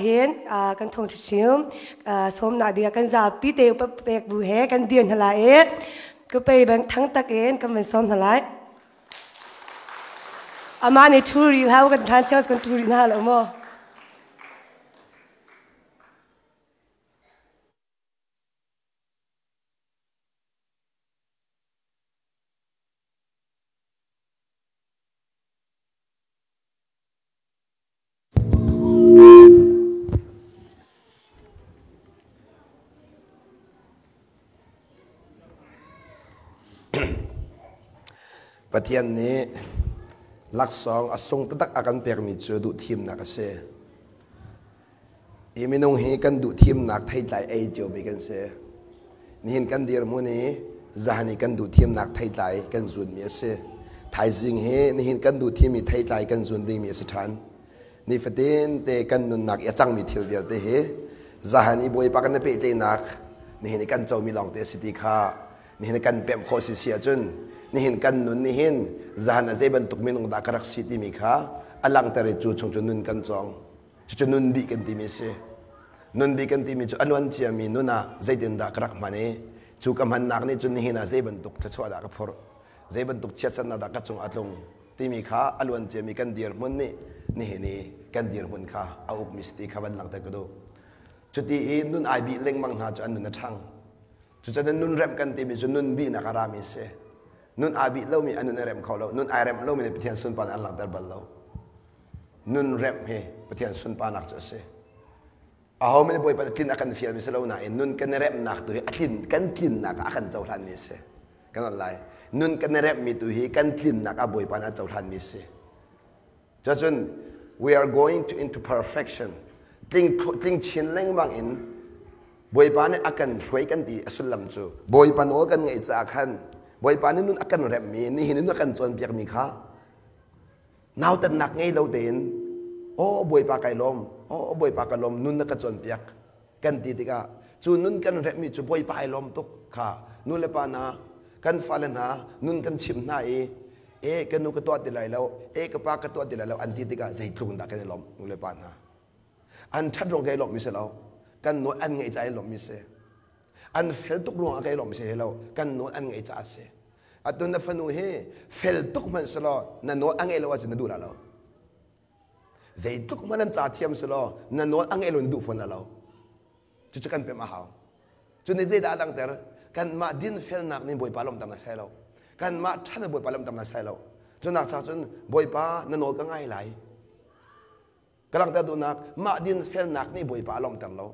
Hin kan thawngṭha chim sawmnak dingah kan zapi te upat pek bu he kan dir hna lai i ka pei bang thang tak in kan van sawm hna lai. Amah nih ṭhu rih hlah kan ṭhan cio kan ṭhu rih hna lo maw? Pathian nih laksawng a sung taktak a kan pekmi cu duhthimnak a si. Hi minung hi kan duhthimnak theitlai ei ciomi kan si. Nihin kan dirhmun i zahan i kan duhthimnak theitlai kan zunmi a si. Thaizing hi nihin kan duhthimmi theitlai kan zun dingmi a si ṭhan. Nifatin te kan nunnak i a cangmi thil vialte hi zahan i Bawipa kan i pehtlaihnak nihin i kan comi lawngte a si ti kha nihin kan pemh khawh si si ahcun nihin kan nun nihin zahan ah zei bantuk minung dah ka rak si timi kha a langhter i cu chung cu nun kan cawng. Cucu nun bih kan timi a si. Nun bih kan timi cu a luan ciami nun ah zeitindah ka rak hman i cu ka hmannak nih cun nihin ah zei bantuk thluachuah dah ka phurh, zei bantuk chiatsernak dah ka cung a tlung timi kha a luan ciami kan dirhmun nih nihin i kan dirhmun kha a ukmi si ti kha van langhter ka duh. Cuti i nun ai bih lengmang hna cu an nun a ṭhang. Cucaah nun remh kan timi cu nun bihnak a rami a si. Nun aa bih lomi a nun a remh kho lo. Nun ai remh lomi nih Pathian sunparnak an langhter bal lo. Nun remh hi Pathian sunparnak cu a si. Aho men Bawipa nih tlin a kan fialmi si lo nain nun kan i remhnak tu hi a tlin kan tlinnak ah a kan cohlanmi a si. Kan on lai. Nun kan i remhmi tu hi kan tlinnak ah Bawipa nih a cohlanmi a si. Cacun we are going to into perfection. Tling tling chin lengmang in Bawipa nih a kan hruai kan ti a sullam cu Bawipa nawl kan ngaih caah khan Bawipa nih nun a kan remhmi nihin nun a kan cawnpiakmi kha nautatnak ngei lo tein aw Bawipa kai lawm aw Bawipa ka lawm nun na ka cawnpiak kan ti tikah cu nun kan remhmi cu Bawipa ai lawm tuk kha nu le pa hna kan fale hna nun kan chimh hna i e ka nu ka tuah ti lai lo e ka pa ka tuah ti lai lo an ti tikah zeitluk dah kan i lawmh nu le pa hna an ṭhat ruang kai lawmhmi si lo kan nawl an ngaih caah i lawmhmi si an fel tuk ruangah kai lawmhmi si lo kan nawl an ngaih caah a si atu na fanu hi fel tuk hmanh selaw na nawl a ngaih lo ahcun na duh la lo zeitluk hmanh an ca thiam selaw na nawl a ngaih lo na duh fawn la lo cucu kan pemh a hau cu nih zeidah a langhter kanmah dinfelnak nih Bawipa lawmhter na sai lo kanmah ṭhan Bawipa lawmhter na sai lo cunak cha cun Bawipa na nawl ka ngai lai Ka langhter duhnak mah dinfelnak nih Bawipa a lawmhter lo.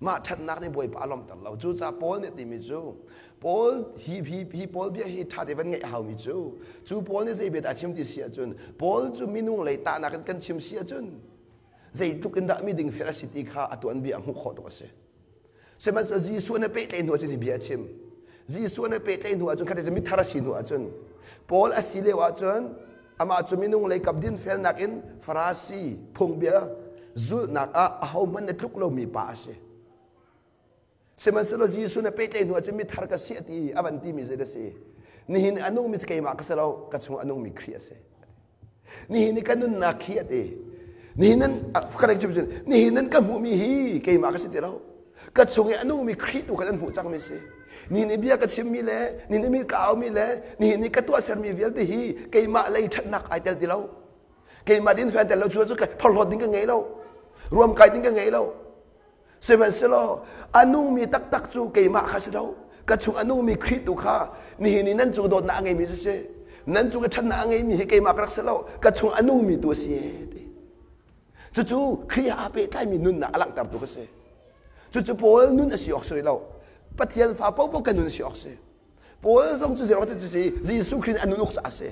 Mah ṭhatnak nih Bawipa a lawmhter lo. Cucaah Paul nih timi cu Paul hi hi hi Paul bia hi ṭha te van ngaih a haumi cu cu Paul nih zei bia dah a chim ti si ahcun Paul cu minung lei tahnak in kan chim si ahcun zeitluk in dah mi dingfel a si ti kha a tuanbia a hmuh khawh tuk a si. Sihmanhsehlaw Jesuh nih pehtlaih hnu ahcun hi bia a chim. Jesuh nih pehtlaih hnu ahcun khat mithar a si hnu ahcun Paul a si lio ahcun amah cu minung lei kap dinfelnak in Farasi phungbia zulhnak ah ahohmanh na tluk lomi pa a si. Sihmanhsehlaw Jesuh nih pehtlaih hnu ahcun mithar ka si a ti a van timi zei a si. Nihin a nungmi cu keimah ka si lo, ka chung a nungmi Khrih a si. Nihin i ka nunnak hi a ti. Nihin nan ka chim cun nihin nan ka hmuhmi hi keimah ka si ti lo. Ka chung i a nungmi Khrih tu kha nan hmuh cangmi si. Nihin i bia ka chimmi le nihin i mi ka aumi le nihin i ka tuahsermi vialte hi keimah lei ṭhatnak ai tel ti lo. Keimah din fen tel lo cu cu phorhlawt ding ka ngei lo. Ruamkai ding ka ngei lo. Sihmanhsehlaw a nungmi taktak cu keimah kha si lo. Ka chung a nungmi Khrih tu kha nihin i nan cung dawtnak a ngeimi cu si. Nan cung i ṭhatnak a ngeimi hi keimah ka rak si lo. Ka chung a nungmi tu a si ti. Cucu Khrih aa pehtlaimi nunnak a langhtertu ka si. Cucu Paul nun a si awk si rih lo. Pathian fa paohpaoh kan nun a si awk si. Paul zong cu zero cu si Jesuh Khrih nih a nun uk caah a si.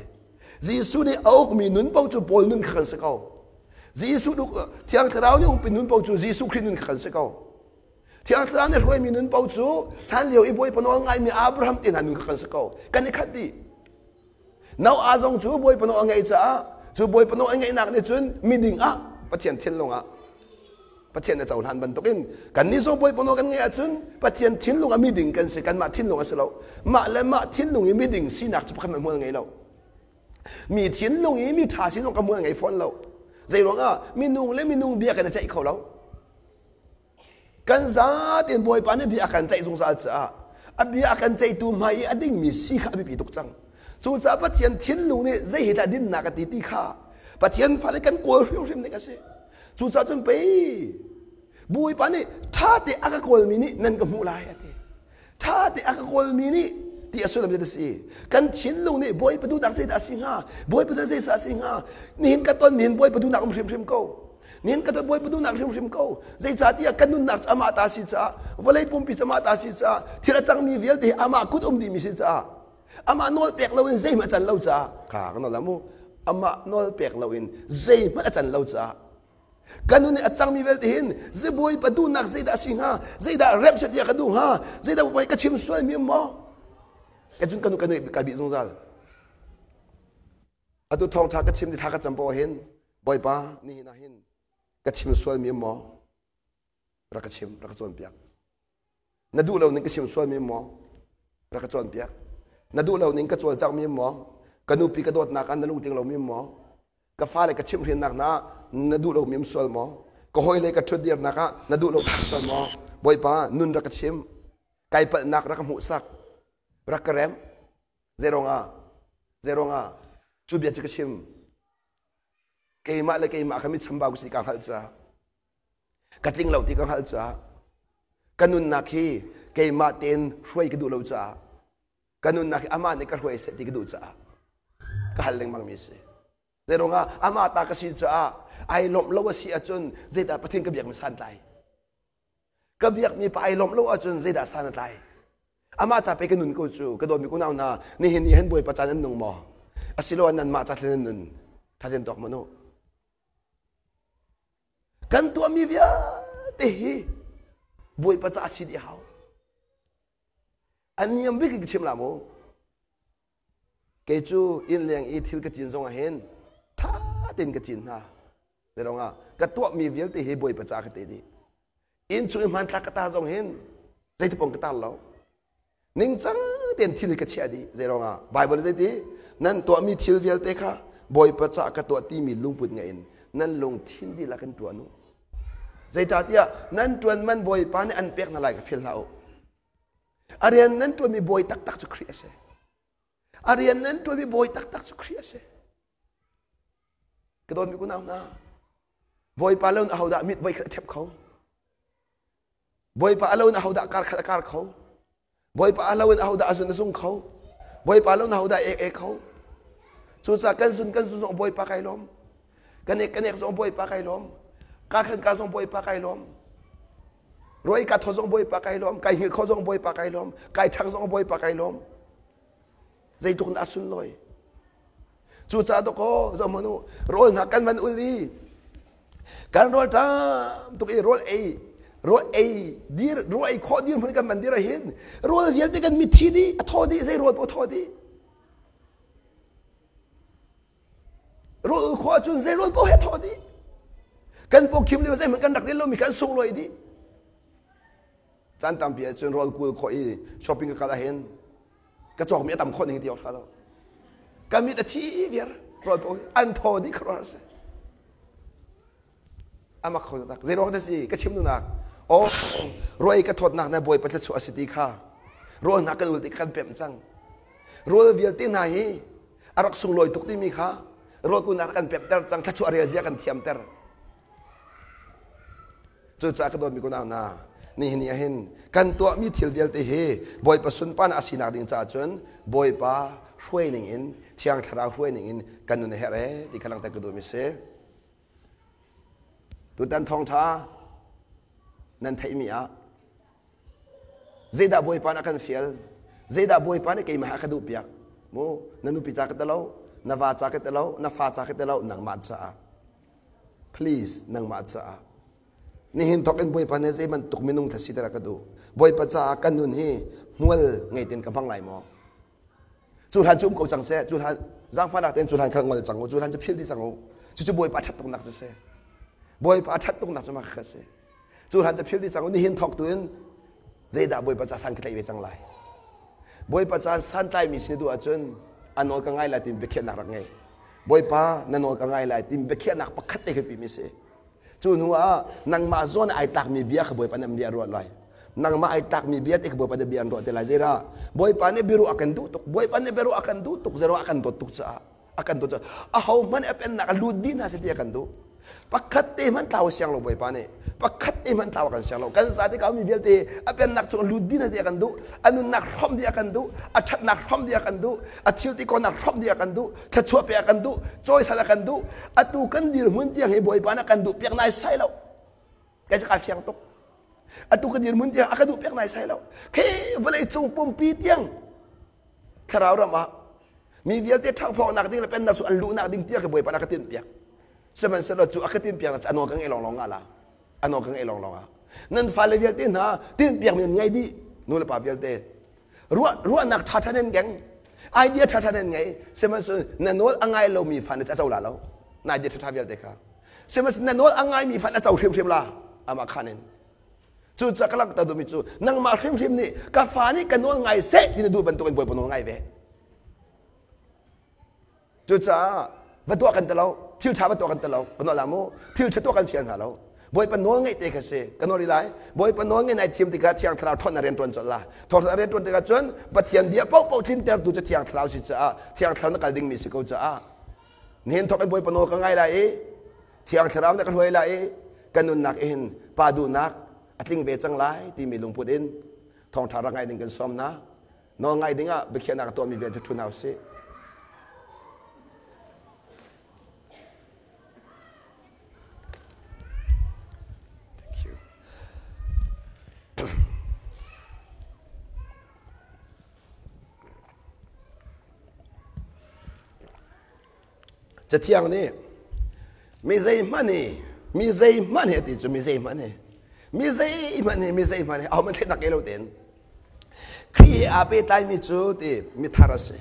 Jesuh nih a ukmi nun paoh cu Paul nun kha kan si ko. Jesuh Thiang Thlarau nih ukmi nun paoh cu Jesuh Khrih nun kha kan si ko. Thiang Thlarau nih hruaimi nun paoh cu hlan lio i Bawipa nawl ngaimi Abraham te hna nun kha kan si ko. Kan i khat dih. Noah zong cu Bawipa nawl a ngaih caah cu Bawipa nawl a ngaihnak nih cun miding ah Pathian thinlung ah Pathian a cohlan bantukin kannih zong Bawipa nawl kan ngeih ahcun Pathian thinlung ah miding kan si kanmah thinlung a si lo mah le mah thinlung i miding sinak cu pakhat hmanh hmual ngei lo mi thinlung i mi ṭha si zong ka hmual ngei fawn lo zei ruangah minung le minung bia kan i ceih kho lo. Kan zatein Bawipa nih bia a kan ceih zungzal caah a bia a kan ceihtu hmai i a dingmi si kha a biapi tuk cang. Cucaah Pathian thinlung nih zei hi dah dinnak a ti ti kha Pathian fale kan kawl hrimhrim ding a si. Cucaah cun pei Bawipa nih ṭha te a ka kawlmi nih nan ka hmuh lai a ti. Ṭha te a ka kawlmi nih ti a sullam a si. Kan thinlung nih Bawipa duhnak zeidah a si hnga? Bawipa duhnak zeidah a si hnga? Nihin ka ton nihin Bawipa duhnak um hrimhrim ko. Nihin ka ton Bawipa duhnak hrimhrim ko. Zeicahtiah kan nunnak cu amah ta si caah, vawlei pumpi cu amah ta si caah, thil a cangmi vialte hi amah kut um dihmi si caah, amah nawl pek loin zeihmanh a can lo caah, kha ka nawl mu, amah nawl pek loin zeihmanh a can lo caah, kan nun a cangmi vialte hin Bawipa duhnak zeidah a si hnga zeidah remh seh tiah ka duh hnga zeidah Bawipa ka chim sualmi um maw ka cun kan kan ka bih zungzal atu thawngtha ka chim ti thla ka cam paoh hin Bawipa nihin ah hin ka chim sualmi um maw rak ka chim rak ka cawnpiak na duh lo ning ka chim sualmi maw rak ka cawnpiak na duh lo ning ka cawlcangmi maw ka nupi ka dawtnak ah na lungtling lomi maw ka fale ka chimhhrinnak na na duh lomi um sual maw ka hawile ka ṭhutdirnak ah na duh lo sual maw bawipa nun rak ka chim kai palhnak rak ka hmuhsak rak ka rem zeiruangah zeiruangah cu bia cu ka chim keimah le keimah kha mi chambau ka si ka hngalh caah ka tling lo ti ka hngalh caah ka nunnak hi keimah tein hruai ka duh lo caah ka nunnak hi amah nih ka hruai seh ti ka duh caah ka hal lengmang mi si zeiruangah amah ta ka si caah ai lawmh lo a si ahcun zeidah Pathian ka biak mi san tlai ka biakmi pa ai lawmh lo ahcun zeidah san a tlai amah ca pe ka nun ko cu ka dawtmi kunau hna nihin ni hin bawipa caan an nung maw asiloah nanmah ca thlen an nun thaten tawk manu Kan tuahmi vialte hi Bawipa ca si dih hau. An niam bik in ka chim la mu. Kei cu inn leng i thil ka cin zong ah hin ṭha tein ka cin hna. Zeiruangah ka tuahmi vialte hi Bawipa ca ka te dih. Inn chung i hmanthlak ka tar zong hin zeitipong ka tar lo. Ningcang tein thil ka chiah dih. Zeiruangah Baibal zeiti nan tuahmi thil vialte kha Bawipa cah ka tuah timi lungput ngeih in nan lungthin dihlak in tuan u. Zeicahtiah nan ṭuan man Bawipa nih an pek hna lai kha philh hlah u. A rian nan ṭuanmi bawi taktak cu Khrih a si. A rian nan ṭuanmi bawi taktak cu Khrih a si. Ka dawtmi kunau hna, Bawipa lo in ahodah mit voi khat a ṭhep kho? Bawipa a lo in ahodah kar khat a kar kho? Bawipa a lo in ahodah a zun a zung kho? Bawipa lo in ahodah ek ek kho? Cucaah kan zun kan zun zong Bawipa kai lawm. Kan ek kan ek zong Bawipa kai lawm. Kar khat kar zong Bawipa kai lawm. Roi ka thaw zong Bawipa kai lawm. Kai hngilh kho zong Bawipa kai lawm. Kai ṭhang zong Bawipa kai lawm. Zeitluk in a sunlawi. Cucaah dawkaw zohhmanh u rawl hna kan van ul i kan rawl ṭam tuk i rawl ei rawl ei dir rawl ei khawh dir hmun kan van dir ahhin rawl vialte kan mitthi dih a thaw dih zei rawl paoh thaw dih rawl ul khawh ahcun zei rawl paoh he thaw dih kan pawkhim lio zeihmanh kan rak rel lomi kan sunglawi dih caan tampi ahcun rawl kul khawh i shopping ka kal ahhin ka cawkmi a tam khawh ning ti awk ṭha lo ka mit a thi viar rawl paoh an thaw dih khuaruahhar si amak kho tak zei ruang dah si ka chim nunak o ruai ka thawtnak na bawipa thluachuah a si ti kha rawl hna kan ul ti kan pemh cang rawl vialte hna hi a rak sunglawi tuk timi kha rawl kunak kan pemhter cang thluachuah rel zia kan thiamter Cucaah ka dawtmi kunau hna, nihin ni ahhin kan tuahmi thil vialte hi Bawipa sunparnak a sinak ding caah cun Bawipa hruai ning in Thiang Thlarau hruai ning in kan nun a herh ee ti kha langhter ka duhmi si. Tutan thawngṭha nan theihmi ah zeidah Bawipa nih a kan fial? Zeidah Bawipa nih keimah a ka duhpiak? Mu na nupi ca ka ti lo, na va ca ka ti lo, na fa ca ka ti lo, nangmah caah. Please nangmah caah nihin thawk in Bawipa nih zei bantuk minung thla siter a ka duh. Bawipa caah kan nun hi hmual ngei tein ka hmang lai maw? Cu hlan cu um ko cang seh. Cu hlan zaangfahnak tein cu hlan kha ngol cang u. Cu hlan cu philh dih cang u. Cucu Bawipa ṭhat tuknak cu si. Bawipa ṭhat tuknak cu mah kha si. Cu hlan cu philh dih cang u. Nihin thawk tu in zeidah Bawipa ca san ka tlaih ve cang lai. Bawipa caan santlaimi si duh ahcun a nawl ka ngai lai tiin biakhiahnak rak ngei. Bawipa na nawl ka ngai lai tiin biakhiahnak pakhat te ka pimi si. Cu hnu ah nangmah zawn ai tlakmi bia kha Bawipa nih an bia ruah lai. Nangmah ai tlakmi bia te kha Bawipa nih bia an ruah te lai. Zeirah Bawipa nih biaruah a kan duh tuk. Bawipa nih biaruah a kan duh tuk. Zeirah a kan dawt tuk caah a kan dawt caah aho hmanh a pennak a lut dih hna seh ti a kan duh. Pakhat te hmanh tlau a siang lo Bawipa nih. Pakhat te hmanh tlau a kan siang lo. Kan zate ka mi vialte a pennak chung lut dih hna ti a kan duh. A nunnak hrawmh dih a kan duh. A ṭhatnak hrawmh dih a kan duh. A thil ti kawnak hrawmh dih a kan duh. Thluachuah pe a kan duh. Cawisan a kan duh. Atu kan dirhmun tiang hi Bawipa nih a kan duh piak nai sai lo. Kai cu kaa fiang tuk. Atu ka dirhmun tiang a ka duh piak nai sai lo. Khi vawlei cung pumpi tiang thlarau ram ah mi vialte ṭhangphawknak ding le pennak cu an luhnak ding tiang khi Bawipa nih a ka tinhpiak. Sihmanhsehlaw cu a ka tinhpiak cu a nawl ka ngeih lawnglawng ah la. A nawl ka ngeih lawnglawng ah. Nan fale vialte hna tinhpiakmi nan ngei dih. Nu le pa vialte. Ruah, ruahnak ṭhaṭha nan keng. Idea ṭhaṭha nan ngei. Sihmanhsehlaw na nawl a ngai lomi fa na a co la lo. Na idea ṭhaṭha vialte kha. Sihmanhsehlaw na nawl a ngaimi fa na co hrimhrim la. Amah khan in. Cucaah ka langhter duhmi cu nangmah hrimhrim nih ka fa nih ka nawl ngai seh ti na duh bantukin Bawipa nawl ngai ve. Cucaah va tuah kan ti lo, thil ṭha va tuah kan ti lo, ka nawl ah mu, thil ṭha tuah kan fial hna lo. Bawipa nawl ngeih te kha si, ka nawl rih lai. Bawipa nawl ngeih nai thiam tikah Thiang Thlarau ṭhawnnak rian ṭuan colh la. Thawngṭha rian ṭuan tikah cun Pathian bia paohpaoh tlintertu cu Thiang Thlarau si caah Thiang Thlarau na kal dingmi si ko caah nihin thawk in Bawipa nawl ka ngai lai i Thiang Thlarau nih ka hruai lai i ka nunnak hin pa duhnak a tling ve cang lai timi lungput in thawngṭha rak ngai ding kan sawm hna. Nawl ngai ding ah biakhiahnak a tuahmi vialte ṭhu hna usih. Thank you. Cathiang nih mi zeihmanh hi mi zeihmanh hi a ti cu mi zeihmanh hi mi zeihmanh hi mi zeihmanh hi ahohmanh thleinak ngei lo tein Khrih he aa pehtlaimi cu ti mithar a si.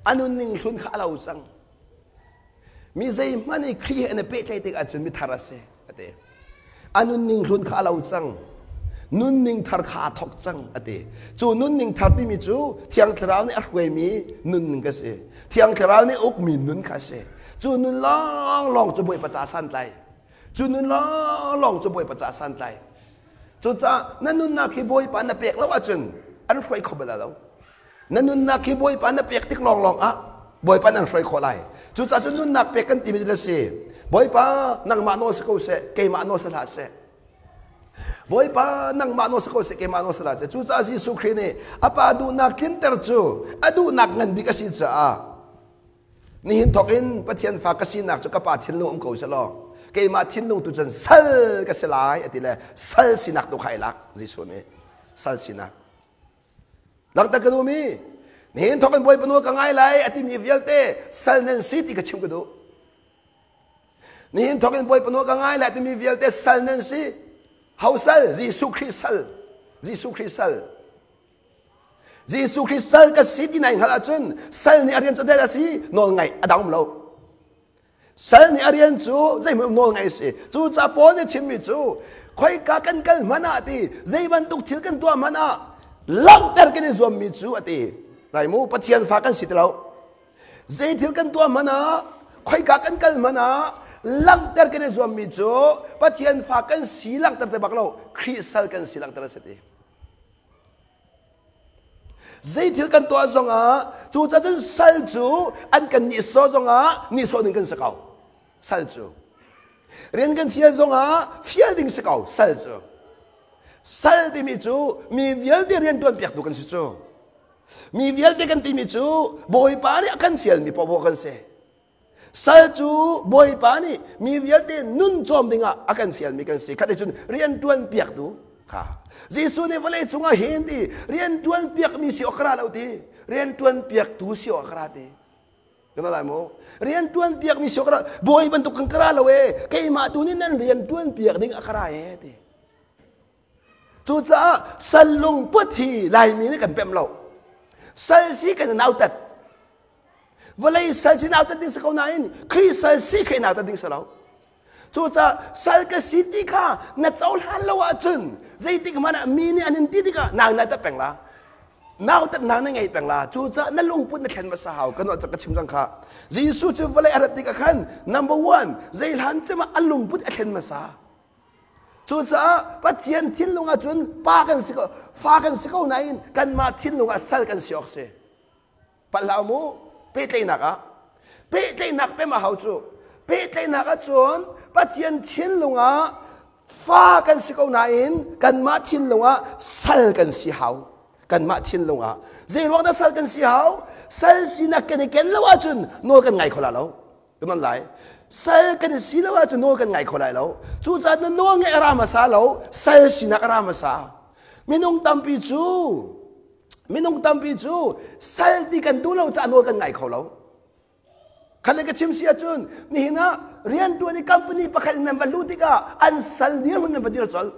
A nunning hlun kha a lo cang. Mi zeihmanh i Khrih he an i pehtlaih tik ahcun mithar a si a ti. A nunning hlun kha a lo cang. Nunning thar kha aa thawk cang a ti. Cu nunning thar timi cu Thiang Thlarau nih a hruaimi nunning ka si. Thiang Thlarau nih ukmi nun kha a si. Cu nun lawnglawng cu Bawipa ca santlai. Cu nun lawnglawng cu Bawipa ca santlai. Cucaah na nunnak hi Bawipa na pek lo ahcun an hruai kho bal lo. Na nunnak hi Bawipa na pek tik lawnglawng ah Bawipa nan hruai khawh lai. Cucaah cun nunnak pek kan timi cu na si. Bawipa nangmah nawl si ko seh, keimah nawl si hlah seh. Bawipa nangmah nawl si ko seh, keimah nawl si hlah seh. Cucaah Jesuh Khrih nih a pa duhnak tlinter cu a duhnak ngan bik a si caah nihin thawk in Pathian fa ka sinak cu ka pa thinlung um ko seh law keimah thinlung tu cun sal ka si lai a ti le sal sinak tu kha ai lak Jesuh nih sal sinak Langhter ka duhmi nihin thawk in Bawipa nawl ka ngai lai a timi vialte sal nan si ti ka chim ka duh. Nihin thawk in Bawipa nawl ka ngai lai timi vialte sal nan si. Ho sal? Jesuh Khrih sal. Jesuh Khrih sal. Jesuh Khrih sal ka si ti nai hngalh ahcun sal nih a rian cu a si nawl ngaih a dang lo. Sal nih a rian cu zeihmanh nawl ngaih a si. Cucaah Paul nih chimmi cu khoika kan kal hmanh ah ti zei bantuk thil kan tuah hmanh ah langhter kan i zuammi cu a ti. Rai mu Pathian fa kan si ti lo. Zei thil kan tuah hmanh ah khoika kan kal hmanh ah langhter kan i zuammi cu Pathian fa kan si langhter te bak lo Khrih sal kan si langhter a si ti. Zeithil kan tuah zongah cucaah cun sal cu an kan nihsawh zongah nihsawh ding kan si ko. Sal cu. Rian kan fial zongah fial ding si ko sal cu. Sal timi cu mi vialte rian ṭuan piaktu kan si cu. Mi vialte kan timi cu Bawipa nih a kan fialmi paohpaoh kan si. Sal cu Bawipa nih mi vialte nun cawm dingah a kan fialmi kan si. Khat cun rian ṭuan piaktu kha. Jesuh nih vawlei cungah hin ti rian ṭuan piakmi si awk ka ra lo ti. Rian ṭuan piaktu si awk ka ra ti. Kan lai mu. Rian ṭuan piakmi si awk ka ra. Bawi bantuk kan ka ra lo e. Keimah tu nih nan rian ṭuan piak ding a ka ra e ti. Cucaah sal lungput hi Laimi nih kan pemh lo. Sal si kan i nautat. Vawlei sal si nautat ding si ko nain Khrih sal si kha i nautat ding si lo. Cucaah sal ka si ti kha na cohlan lo ahcun zeitik hmanh ah mi nih an in ti tikah nang nai tat peng la. Nautatnak na ngei peng la. Cucaah na lungput na thlen hmasa hau. Kan ka chim cang kha. Jesuh cu vawlei a rat tikah khan number one zei hlan cem ah a lungput a thlen hmasa. Cucaah Pathian thinlung ah cun pa kan si ko, fa kan si ko nain kanmah thinlung ah sal kan si awk si. Palh hlah mu. Pehtlaihnak ah. Pehtlaihnak pem a hau cu. Pehtlaihnak ah cun Pathian thinlung ah fa kan si ko nain kanmah thinlung ah sal kan si hau. Kanmah thinlung ah. Zei ruang dah sal kan si hau? Sal sinak kan i ken lo ahcun nawl kan ngai kho la lo. Kan on lai. Sal kan si lo ahcun nawl kan ngai kho lai lo. Cucaah na nawl ngeih a ra hmasa lo, sal sinak a ra hmasa. Minung tampi cu minung tampi cu sal ti kan duh lo caah nawl kan ngai kho lo. Khat le ka chim si ahcun nihin ah rianṭuan i company pakhat in nan va luh tikah an sal dirhmun nan va dir colh.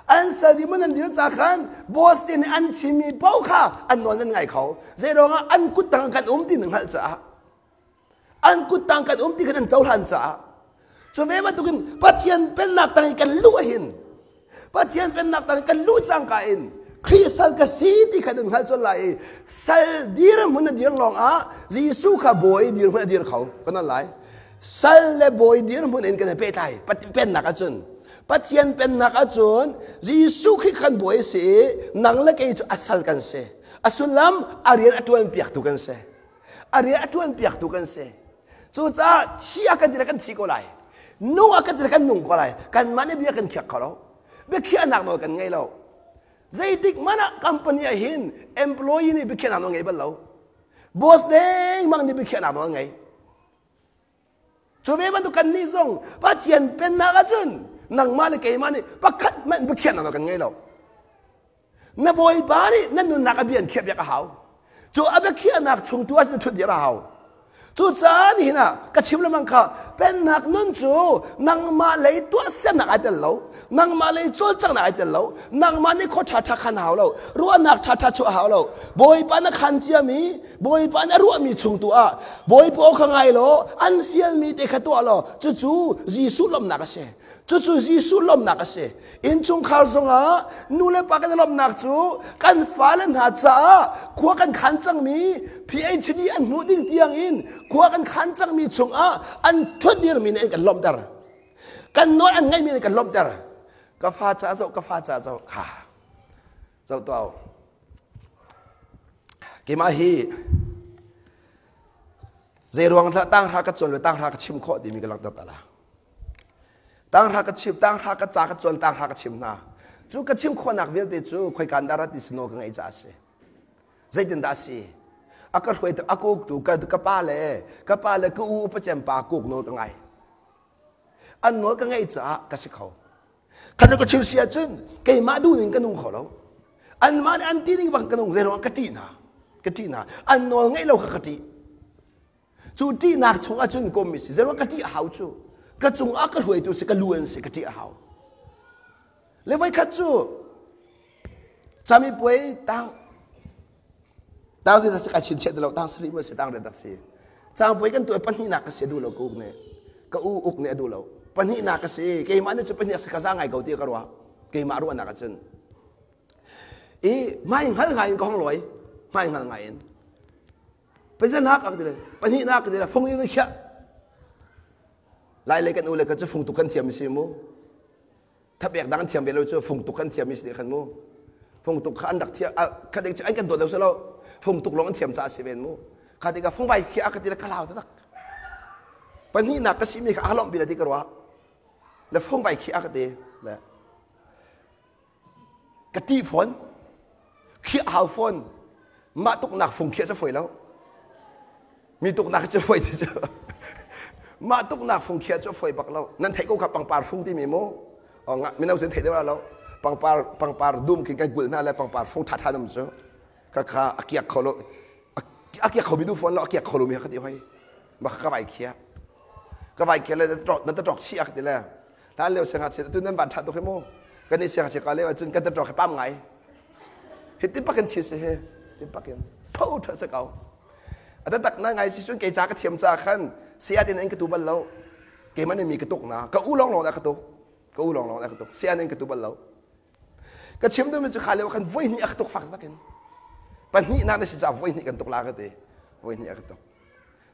An sal dirhmun nan dir ca khan boss te nih an chimmi paoh kha an nawl nan ngai kho. Zeiruangah an kut tang kan um ti nan hngalh caah. An kut tang kan um ti kha nan cohlan caah. Cu ve bantukin Pathian pennak tang i kan luh ahhin Pathian pennak tang kan luh cangka in Khrih sal ka si ti kha nan hngalh colh lai i sal dirhmun a dir lawng ah Jesuh kha bawi dirhmun a dir kho kan lai. Sal le bawi dirhmun in kan i pehtlai pennak ahcun Pathian pennak ahcun Jesuh Khrih kan bawi si i nang le kei cu a sal kan si. A sullam a rian a ṭuan piaktu kan si. A rian a ṭuan piaktu kan si. Cucaah thi a kan ti le kan thi ko lai. Nung a kan ti le kan nung ko lai. Kanmah nih bia kan khiak kho lo. Biakhiahnak nawl kan ngei lo. Zeitik hmanh ah company ah hin employee nih biakhiahnak nawl ngei bal lo. Boss dengmang nih biakhiahnak nawl ngei. Cu ve bantuk kannih zong Pathian pennak ahcun nangmah le keimah nih pakhat hmanh biakhiahnak nawl kan ngei lo. Na bawipa nih na nunnak a bia an khiahpiak a hau. Cu a biakhiahnak chung tu ah na ṭhut dir a hau. Cucaah nihin ah ka chim lengmang kha pennak nun cu nangmah lei tuahsernak ai tel lo, nangmah lei cawlcanghnak ai tel lo, nangmah nih khua ṭhaṭha khan hau lo, ruahnak ṭhaṭha chuah hau lo. Bawipa na khan ciami, Bawipa nih a ruahmi chung tu ah Bawipa aw kha ngai law an fialmi te kha tuah law cucu Jesuh lawmhnak a si. Cucu Jesuh lawmhnak a si. Innchungkhar zongah nu le pa kan i lawmhnak cu kan fale hna caah khua kan khan cangmi PhD an hmuh ding tiang in khua kan khan cangmi chungah an ṭhut dirmi nih an kan lawmhter. Kan nawl an ngaihmi nih kan lawmhter. Ka fa caah zoh, ka fa caah zoh. Kha. Zoh tuah. Keimah hi zei ruang dah tanghra ka cawn le tanghra ka chim khawh timi ka langhter ta la. Tanghra ka chim, tanghra ka ca ka cawn, tanghra ka chim hna. Cu ka chim khawhnak vialte cu khoikan dah rat ti sinaw ka ngeih caah a si. Zeitindah a si? A ka hruaitu, a ka uktu, ka, ka pa le ka pa le ka u upacem pa kuk nawl ka ngai. An nawl ka ngeih caah ka si kho. Khat ka chim si ahcun keimah duh ning ka nung kho lo. Anmah nih an ti ning bang ka nung zeiruang ka ṭih hna. Ka ṭih hna. An nawl ngeih lo kha ka ṭih. Cu ṭihnak chung ahcun kawmmi si. Zeiruang ka ṭih a hau cu. Ka cungah ka hruaitu si, ka lu an si, ka ṭih a hau. Le voikhat cu camipuai tang tang si ka chinchiah ti lo tang sarih maw si tang riat dak si cangpuai kan tuah pahnihnak ka si a duh lo ka uk nih ka u uk nih a duh lo pahnihnak ka si keimah nih cu pahnih si ka za ngai ko ti ka ruah keimah ruahnak ahcun i hmai hngal ngai in ka hong lawi hmai hngal ngai in Pazenak ka ti le pahnihnak ka ti le fung in khiah. Lai le kan u le kan cu fung tuk kan thiam si mu. Thapek dang thiam ve lo cu fung tuk kan thiam si khan mu. Fung tuk kha an rak thiam kha ding cu an kan dawt lo lo. Fung tuk lawng an thiam caah si ven mu. Kha tikah fung vai khiah ka ti le ka lau tak. Pahnihnak ka si mi kha a lawmh bi la ti ka ruah. Le fung vai khiah ka ti. Le Ka ṭih fawn. Khiah hau fawn. Mah tuknak fung khiah cu fawi lo. Mi tuknak cu fawi ti cu. Mah tuknak fung khiah cu fawi bak lo. Nan theih ko kha pangpar fung timi mu. Oh, mino sin theih deuh lo. Pangpar pangpar dum khin kan kulh hna le pangpar fung ṭhaṭha nam cu. Ka kha a kiak kho lo. A kiak kho mi du fawn lo, a kiak kho lo mi ka ti hoi. Ma ka vai khiah. Ka vai khiah le na ta ṭok chih a ka ti le. Hlan lio siangngakchia tu nan van ṭha tuk hi mu. Kan i siangngakchia ka lio ahcun kan taṭawk hi pam ngai. Hi ti pak in chi si hi. Ti pak in tho ṭha si ko. A taktak na ngai si cun kei ca ka thiam ca khan saya tin in ka tu bal lo. Keimah nih mi ka tuk na. Ka u lawng lawng dah ka tuk. Ka u lawng lawng dah ka tuk. Saya in ka tu bal lo. Ka chim duhmi cu kha lio khan voi hnih a ka tuk fak tak in. Pahnihnak na si caah voi hnih kan tuk la ka ti. Voi hnih a ka tuk.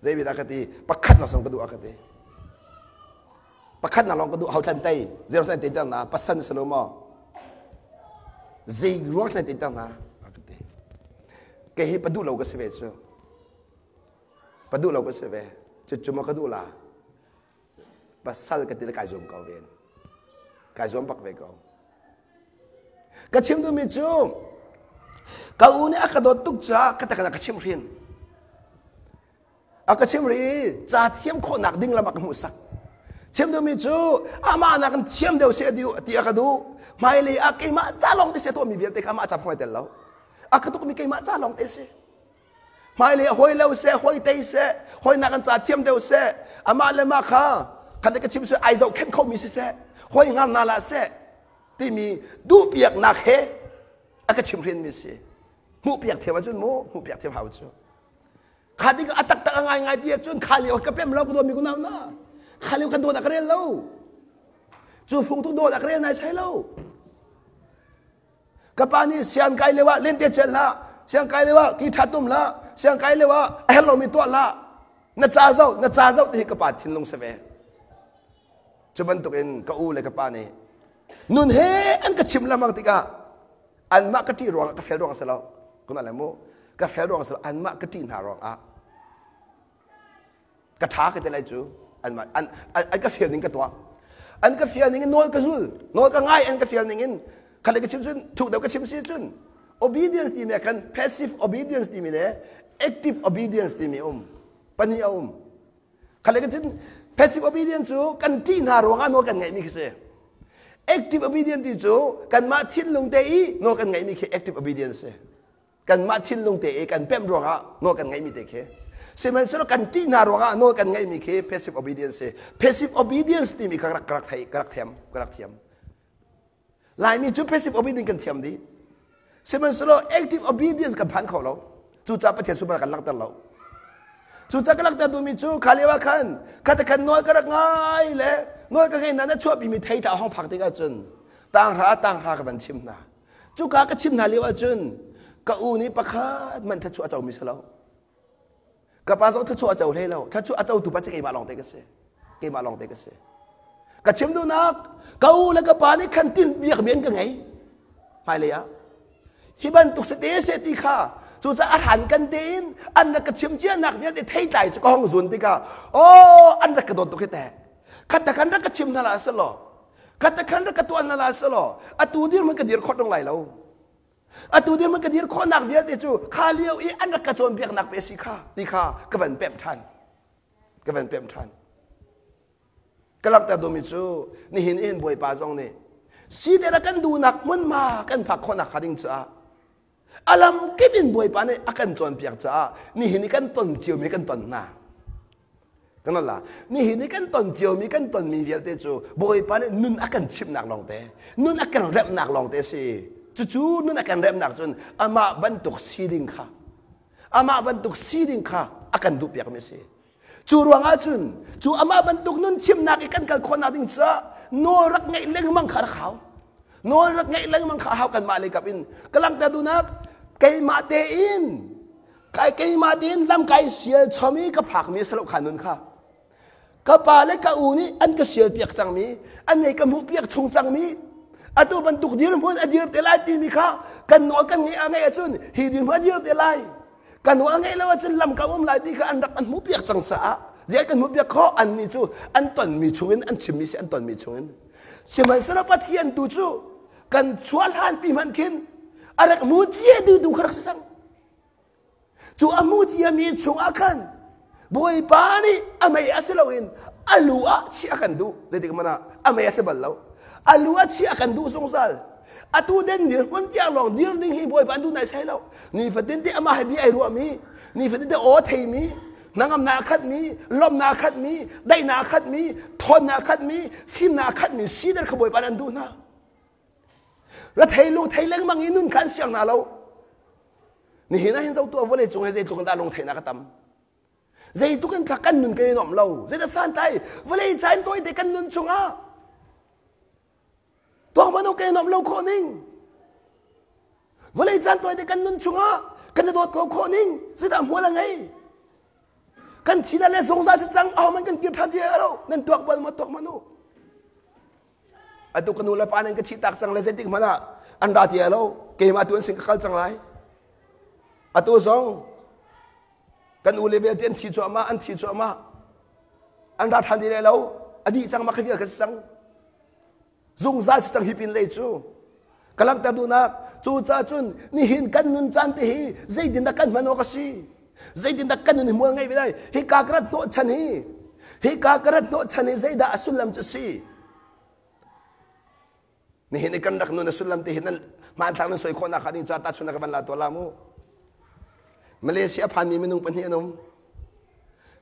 Zei bia dah ka ti? Pakhat na song ka duh a ka ti. Pakhat na lawng ka duh hau thlan tei. Zei thlan tei ter na pasan si lo maw? Zei ruang thlan tei ter na? A ka ti. Kei hi paduh lo ka si ve cu. Paduh lo ka si ve. Cucu ma ka duh la. Pasal ka ti le kai zuam ko ven. Kai zuam bak ve ko. Ka chim duhmi cu ka u nih a ka dawt tuk caah ka tak ka chimh hrin. A ka chimh ri ca thiam khawhnak ding lam a ka hmuhsak. Chim duhmi cu amah nakin thiam deuh seh ti a ka duh. Hmailei ah keimah ca lawng te seh tuahmi vialte kha amah ca phung ai tel lo. A ka tukmi keimah ca lawng te si. Hmailei ah hawi lo seh, hawi tei seh, hawi nakin ca thiam deuh seh, amah le mah kha khat le ka chim seh ai zohkhenh khomi si seh, hawi ngar na lah seh, timi duhpiaknak he a ka chimhrinmi si. Hmuhpiak thiam ahcun mu, hmuhpiak thiam hau cu. Kha ding a taktak a ngaingai ti ahcun kha lio ka pem lo ka dawmi ku nau na. Kha lio ka dawt a ka rel lo. Cu fung tu dawt a ka rel nai sai lo. Ka pa nih siang kai lio ah lente cel hlah, siang kai lio ah ki ṭha tum hlah, siang kai lio ah a herh lomi tuah hlah. Na ca zoh, na ca zoh ti hi ka pa thinlung si ve. Cu bantukin ka u le ka pa nih nun he an ka chimh lengmang tikah anmah ka ṭih ruangah ka fel ruang a si lo. Kuna le mu ka fel ruang a si lo anmah ka ṭih hna ruangah ka ṭha ka ti lai cu anmah an, an, ka fial ning ka tuah an ka fial ning in nawl ka zul nawl ka ngai an ka fial ning in khat ka chim cun thuk deuh ka chim si cun obedience timi ah khan passive obedience timi le active obedience timi um pahnih a um Kha le cun passive obedience cu kan ṭih hna ruangah nawl kan ngaihmi khi si. Active obedience ti cu kanmah thinlung te i nawl kan ngaihmi khi active obedience si. Kanmah thinlung te i kan pemh ruangah nawl kan ngaihmi te khi. Sihmanhsehlaw kan ṭih hna ruangah nawl kan ngaihmi khi passive obedience si. Passive obedience timi kha ka rak thei, ka rak thiam, ka rak thiam. Laimi cu passive obedience kan thiam dih. Sihmanhsehlaw active obedience kan phan kho lo. Cucaah Pathian sunparnak kan langhter lo. Cucaah ka langhter duhmi cu kha lio ah khan khate khan nawl ka rak ngai le nawl ka ngai na na chuahpimi thei tla hong phak tikah cun tanghra tanghra ka van chim hna. Cuka ka chim hna lio ahcun ka u nih pakhat man thluachuah a comi si lo. Ka pa zong thluachuah a co hlei lo. Thluachuah a cotu pa cu keimah lawng te ka si. Keimah lawng te ka si. Ka chim duhnak ka u le ka pa nih khan tin biakmi an ka ngei. Hmailei ah hi bantuk si te se ti kha cucaah a hran kan tein an rak ka chim cianak vialte theitlai cu ka hong zun tikah oh an rak ka dawt tuk hi teh khat ta khan rak ka chim hna la selaw khat ta khan rak ka tuah hna la selaw atu dir man ka dir khawt dong lai lo Atu dirhmun ka dir khawhnak vialte cu kha lio i an rak ka cawnpiaknak pe si kha ti kha ka van pemh ṭhan. Ka van pemh ṭhan. Ka langhter duhmi cu nihin in Bawipa zong nih siter a kan duhnak hmunhma kan phak khawhnak hnga ding caah a lam kip in Bawipa nih a kan cawnpiak caah nihin i kan ton ciomi kan ton hna. Kan la. Nihin i kan ton ciomi kan tonmi vialte cu Bawipa nih nun a kan chimhnak lawngte, nun a kan remhnak lawngte a si. Cucu nun a kan remhnak cun amah bantuk si ding kha, amah bantuk si ding kha a kan duhpiakmi a si. Cu ruangah cun cu amah bantuk nun chimnak i kan kal khawhnak ding caah nawl rak ngeih lengmang kha rak hau. Nawl rak ngeih lengmang kha a hau kanmah lei kap in. Ka langhter duhnak keimah tein Kai keimah tein lam kai sial chom i ka phakmi a si lo kha nun kha. Ka pa le ka u nih an ka sial piak cangmi, an nei ka hmuh piak chung cangmi, atu bantuk dirhmun a dir te lai timi kha kan nawl kan ngeih a ngeih ahcun hi dirhmun a dir te lai. Ka nawl a ngeih lo ahcun lam ka um lai ti kha an rak an hmuh piak cang caah ziah kan hmuh piak khawh annih cu an tonmi chungin an chimmi si an tonmi chungin. Sihmanhsehlaw Pathian tu cu kan chuah hlan pi hmanh khin a rak mu cia tu tu kha rak si cang. Cu a hmu ciami chungah khan Bawipa nih a mei a si loin a lu ah chiah a kan duh. Zeitik hmanh ah a mei a si bal lo. A lu ah chiah a kan duh zungzal. Atu den dirhmun tiang lawng dir ding hi Bawipa an duh nai sai lo. Nifatin te amah he bia ai ruahmi, nifatin te aw theimi, hnangamnak a khatmi, lawmhnak a khatmi, daihnak a khatmi, ṭhawnnak a khatmi, fimnak a khatmi siter kha Bawipa nih an duh hna. Rethei lungthei lengmang i nun kha an siang hna lo. Nihin ah hin zoh tuah vawlei cung hi zeitluk in dah lungtheihnak a tam. Zeitluk in thla kan nun kan i nuamh lo. Zeidah santlai vawlei caan tawite kan nun chungah tuak man kan i nuamh lo khawh ning. Vawlei caan tawite kan nun chungah Kan i dawt ko khawh ning zeidah hmual a ngei? Kan thi le zungzal si cang ahohmanh kan kir ṭhan ti lo. Nan tuak bal maw tuak hmanh u. Atu ka nu le pa nan ka thih tak cang le zeitik hmanh ah an ra ti lo. Keimah tu an sin ka kal cang lai. Atu zong kan u le vialte an thi cuahmah an thi cuahmah. An ra ṭhan ti lo. A dih cang mah kha vial ka si cang. Zungzal si cang hi pin lei cu. Ka langhter duhnak cu ca cun nihin kan nun caan te hi zeitindah kan hman awk a si? Zeitindah kan nun hi mual ngei ve lai? Hi ka ka rat hnawh chan hi hi ka ka rat hnawh chan hi zeidah a sullam cu si? Nihin i kan rak nun a sullam te hi nan hmanthlak nan soi khawhnak kha ding ca tahchunhnak ka van la tuah la mu. Malaysia phanmi minung pahnih an um.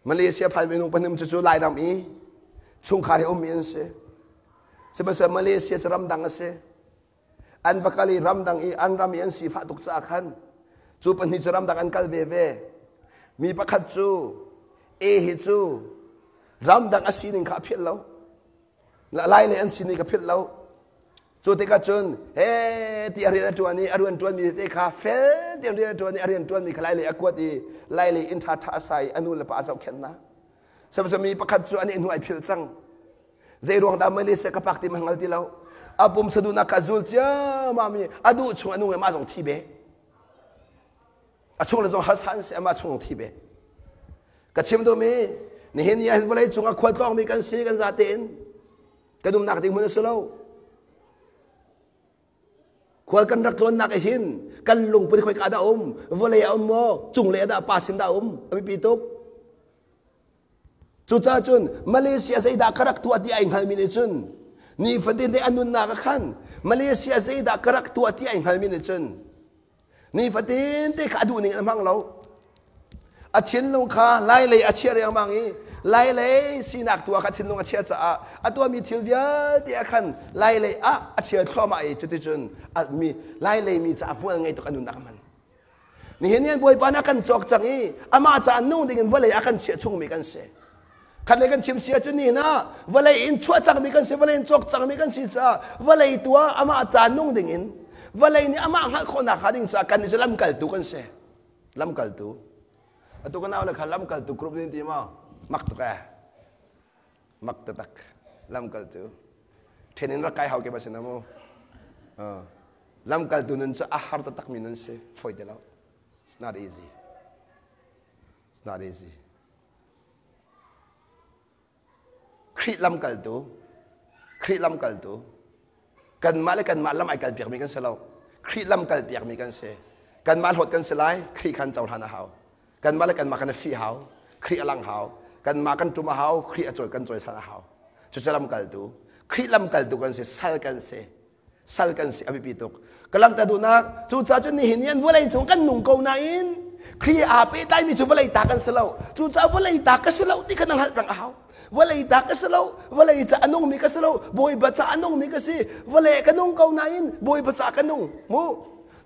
Malaysia phanmi minung pahnih um cu cu Lairam i chungkhar he ummi an si. Sihmanhsehlaw Malaysia cu ramdang a si. An va kal i ramdang i an ram i an sifah tuk caah khan cu pahnih cu ramdang an kal veve. Mi pakhat cu A hi cu ramdang a sining kha a philh lo. Lai le an sining kha philh lo. Cu tikah cun he ti a rian a ṭuan i a rian ṭuanmi te kha fel tein rian a ṭuan i a rian ṭuanmi kha lai lei a kuat i lai lei inn ṭhaṭha a sa i a nu le pa a zohkhenh hna. Sihmanhsehlaw mi pakhat cu a nih hnu ai philh cang. Zei ruang dah Malaysia ka pak ti ma hngal ti lo. A pumsa duhnak kha zul ciammam i a duh chung a nung i mah zong thi be. A chung le zong harsa an si amah chung thi be. Ka chim duhmi nihin ni ah vawlei cung ah khualtlawngmi kan si kan zate in kan umnak ding hmun a si lo. Khual kan rak tlawnnak ah hin kan lungput khoi ka dah um vawlei a um maw cunglei ah dah pa sin dah um a biapi tuk. Cucaah cun Malaysia zeidah ka rak tuah ti ai hngalmi nih cun nifatin te a nunnak ah khan Malaysia zeidah ka rak tuah ti ai hngalmi nih cun nifatin te kha a duh ning in a hmang lo. A thinlung kha lailei a chiah riangmang i lailei sinak tu ah kha thinlung a chiah caah a tuahmi thil vialte ah khan lailei ah a chial thluahmah i cuticun mi lailei mi caah hmual ngei tuk a nunnak a hman. Nihin ni Bawipa nih a kan cawk cang i amah caah nung dingin vawlei a kan chiah chungmi kan si. Khat le kan chim si ahcun nihin ah vawlei in chuah cangmi kan si, vawlei in cawk cangmi kan si caah vawlei tu ah amah caah nung dingin vawlei nih amah hngalh khawhnak hnga ding caah kan nih cu lamkaltu kan si. Lamkaltu. Atu ka nau le kha lamkaltu group nin ti maw? Mak tuk eh. Mak taktak. Lamkaltu. Then in rak kai hau ke ba sin amu. Lamkaltu nun cu a har taktakmi nun si. Fawi ti lo. It's not easy. It's not easy. Khrih lamkaltu, Khrih lamkaltu, kanmah le kanmah lam ai kalpiakmi kan si lo. Khrih lam kalpiakmi kan si. Kanmah hlawt kan si lai, Khrih khan cohlan a hau. Kanmah le kanmah kan i fih hau, Khrih a lang hau. Kanmah kan ṭum a hau, Khrih a cawi kan cawi ṭhan a hau. Cucu lamkaltu, Khrih lamkaltu kan si, sal kan si. Sal kan si a biapi tuk. Ka langhter duhnak cucaah cun nihin ni an vawlei cung kan nung ko nain Khrih aa pehtlaimi cu vawlei ta kan si lo. Cucaah vawlei ta ka si lo ti kha na hngalh peng a hau. Vawlei ta ka si lo, vawlei ca a nungmi ka si lo, Bawipa ca a nungmi ka si. Vawlei ka nung ko nain Bawipa ca ka nung. Mu.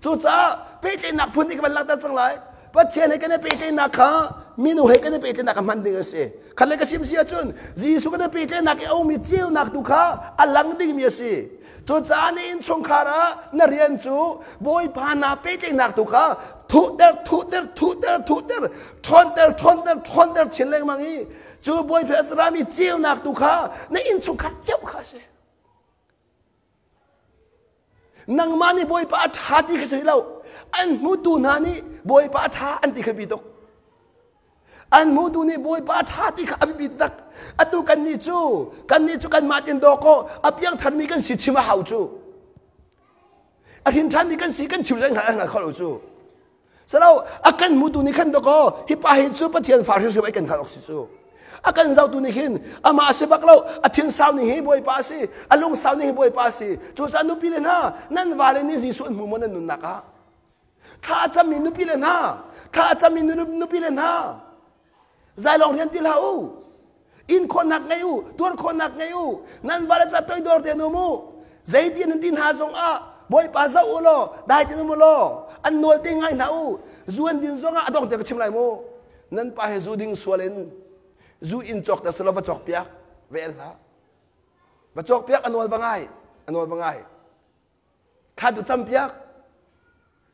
Cucaah pehtlaihnak phun nih ka van langhter cang lai. Pathian he kan i pehtlaihnak kha minung he kan i pehtlaihnak kha hman ding a si. Khat le ka sim si ahcun Jesuh kan i pehtlaihnak i a ummi ceunak tu kha a lang dingmi a si. Cucaah na innchungkhar ah na rian cu Bawipa naa pehtlaihnak tu kha thuhter, thuhter, thuhter, thuhter, ṭhawnter, ṭhawnter, ṭhawnter chin lengmang i cu Bawipa a serami ceunak tu kha na innchungkhar ceu kha a si. Nangmah nih Bawipa a ṭha ti kha si lo. An hmutu hna nih Bawipa a ṭha an ti kha bi tuk. An hmutu nih Bawipa a ṭha ti kha a biapi tak. Atu kannih cu kannih cu kanmah tin daw kaw a piangtharmi kan si chim a hau cu. A hrin ṭhanmi kan si kan chim zong hngal kho lo cu. Salo a kan hmutu nih khan dakaw hi pa hi cu Pathian fa hrimhrim ai kan hngalh awk si cu. A kan zohtu nih hin amah a si bak lo a thin sau ning hi Bawipa a si a lung sau ning hi Bawipa a si. Cucaah nupi le hna nan vale nih Jesuh an hmu maw nan nunnak ah? Thla a cammi nupi le hna thla a cammi nupi le hna Zailawng rian ti hlah u. Inn khawhnak ngei u, tuar khawhnak ngei u. Nan vale ca toidor tein um u. Zeiti nan ti hna zong ah Bawipa zoh u law, dai tein um u law, an nawl te ngai hna u. Zu an din zong ah a dong te ka chim lai mu. Nan pa he zu ding sual in zu in cawk te selaw va cawk piak, va el hlah. Va cawk piak a nawl va ngai, a nawl va ngai. Thla tu cam piak.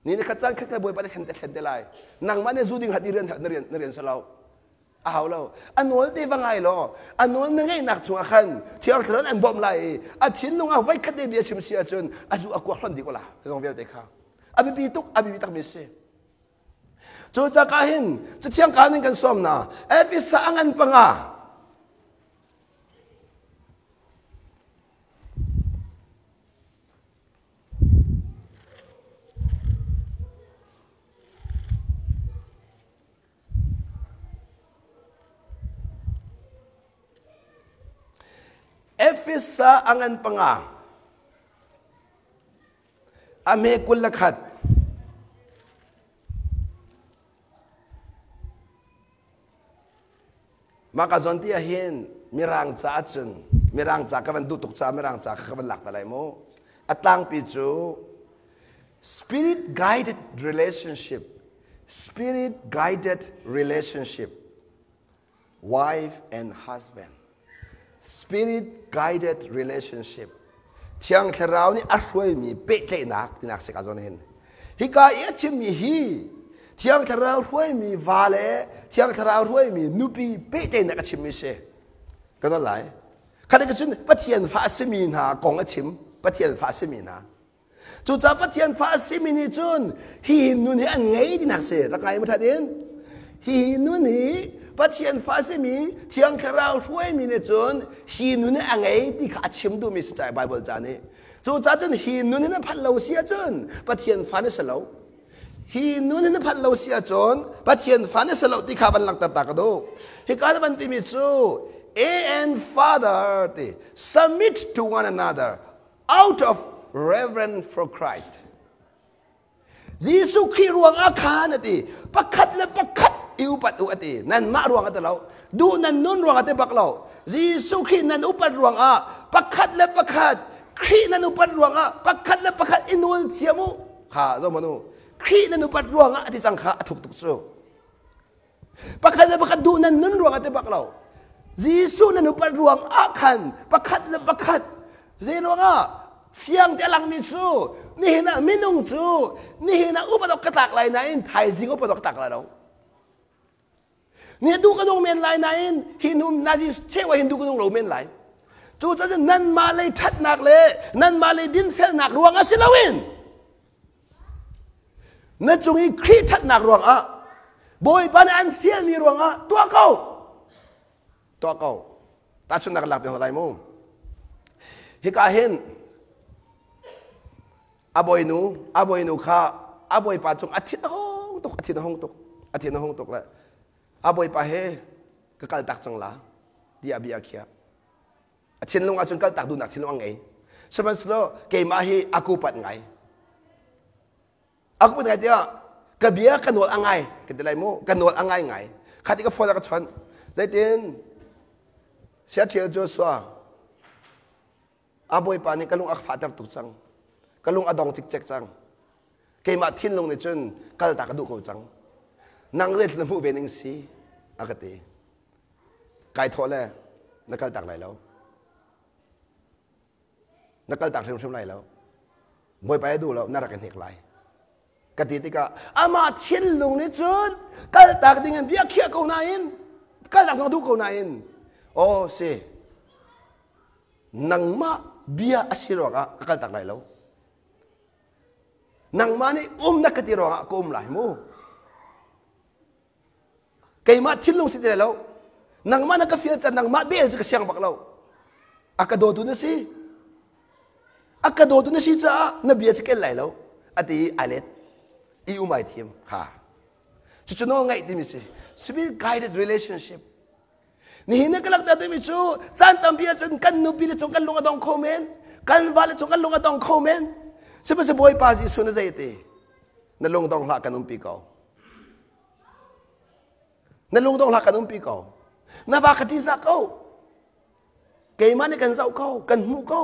Ni ni khat caan khat khat Bawipa nih thlen te thlen te lai. Nangmah nih zu ding hat i rian na rian na rian si lo. A hau lo. A nawl te va ngai law, a nawl na ngeihnak chungah khan Thiang Thlarau an bawmh lai i a thinlung ah voikhat te bia chim si ahcun a zu a kuak hlonh dih ko la. Zong vialte kha. A biapi tuk, a biapi takmi si. Cu cakah hin Cathiang kaan in kan sawm hna. Efesa a ngan panga. Efesa a ngan panga. A hme 21. Mah ka zawn ti ahhin Mirang ca ahcun Mirang ca ka van duh tuk caah Mirang ca kha ka van lak ta lai mu. A tlangpi cu spirit guided relationship spirit guided relationship wife and husband spirit guided relationship thiang thlarau nih a hruaimi pehtlaihnak tinak si ka zawn hin hika i a chimmi hi thiang thlarau hruaimi va le thiang thlarau hruaimi nupi pehtlaihnak a chimmi si ka don lai khat ka cun pathian fa a simi hna kong a chim pathian fa a simi hna Cucaah Pathian fa a simi nih cun hi nun hi an ngei tinak si. Rak ngai that in. Hi nun hi Pathian fa a simi Thiang Thlarau hruaimi nih cun hi nun hi a ngei ti kha a chim duhmi si cai Bible ca nih. Cucaah cun hi nun hi na phanh lo si ahcun Pathian fa na si lo. Hi nun hi na phanh lo si ahcun Pathian fa na si lo ti kha van langhter ta ka duh. Hika na van timi cu A and Father ti submit to one another out of reverence for Christ. Jesuh Khrih ruang ah khan a ti pakhat le pakhat i upat u a ti nanmah ruang a ti lo duh nan nun ruang a ti bak lo Jesuh Khrih nan upat ruang ah pakhat le pakhat Khrih nan upat ruang ah pakhat le pakhat i nawl thiam u kha zo manu Khrih nan upat ruang ah a ti cang kha a thuk tuk cu Pakhat le pakhat duh nan nun ruang ah ti bak lo. Jesuh nan upat ruang ah khan pakhat le pakhat zei ruangah fiang te a langmi cu nihin ah minung cu nihin ah upat awk ka tlak lai nain thaizing upat awk ka tlak lai lo. Ni duh ka nung men lai nain hi nu nazi chewa hin duh ka nung lo men lai. Cu cun nanmah lei ṭhatnak le nanmah lei dinfelnak ruang ah si loin Na cung i Khrih ṭhatnak ruangah Bawipa nih an fialmi ruangah tuah ko. Tuah ko. Tahchunhnak lak piak lai mu. Hika hin a bawinu a bawinu kha a bawipa cung a thin a hung tuk a thin a hung tuk a thin a hung tuk le a bawipa he ka kal tak cang la tiah bia a khiah. A thinlung ahcun kaltak duhnak thinlung a ngei. Sihmanhsehlaw keimah hi a kupat ngai. A kupat ngai tiah ka bia ka nawl a ngai ka ti lai mu ka nawl a ngai ngai. Kha ti ka phone a ka chawnh. Zeitin Siathial Joshua a bawipa nih ka lung a fahter tuk cang. Ka lung a dong cikcek cang. Keimah thinlung nih cun kaltak ka duh ko cang. Nang zeitluk na hmuh ve ning si a ka ti. Kai thawh le na kaltak lai lo. Na kaltak hrimhrim lai lo. Bawipa ya duh lo na rak i hnek lai. Ka ti tikah amah thinlung nih cun kaltak ding in bia khiah ko nain kaltak zong duh ko nain aw si nangmah bia a si ruangah ka kaltak lai lo. Nangmah nih um na ka ti ruangah ka um lai mu. Keimah thinlung si ti lai lo. Nangmah na ka fial can nangmah bel cu ka siang bak lo. A ka dawtu na si. A ka dawtu na si caah na bia cu kel lai lo. A ti i ai let. I um ai thiam. Kha. Cucu nawl ngaih timi si. Spirit guided relationship. Nihin na ka lakter timi cu caan tampi ahcun kan nupi le cung kan lung a dong kho men. Kan vale cung kan lung a dong kho men. Sihmanhsehlaw Bawipa Jesuh na zei ti? Na lung dong hlah kan umpi ko. Na lungdong hlah kan umpi ko. Na va ka ṭihzah ko. Keimah nih kan zoh ko, kan hmuh ko.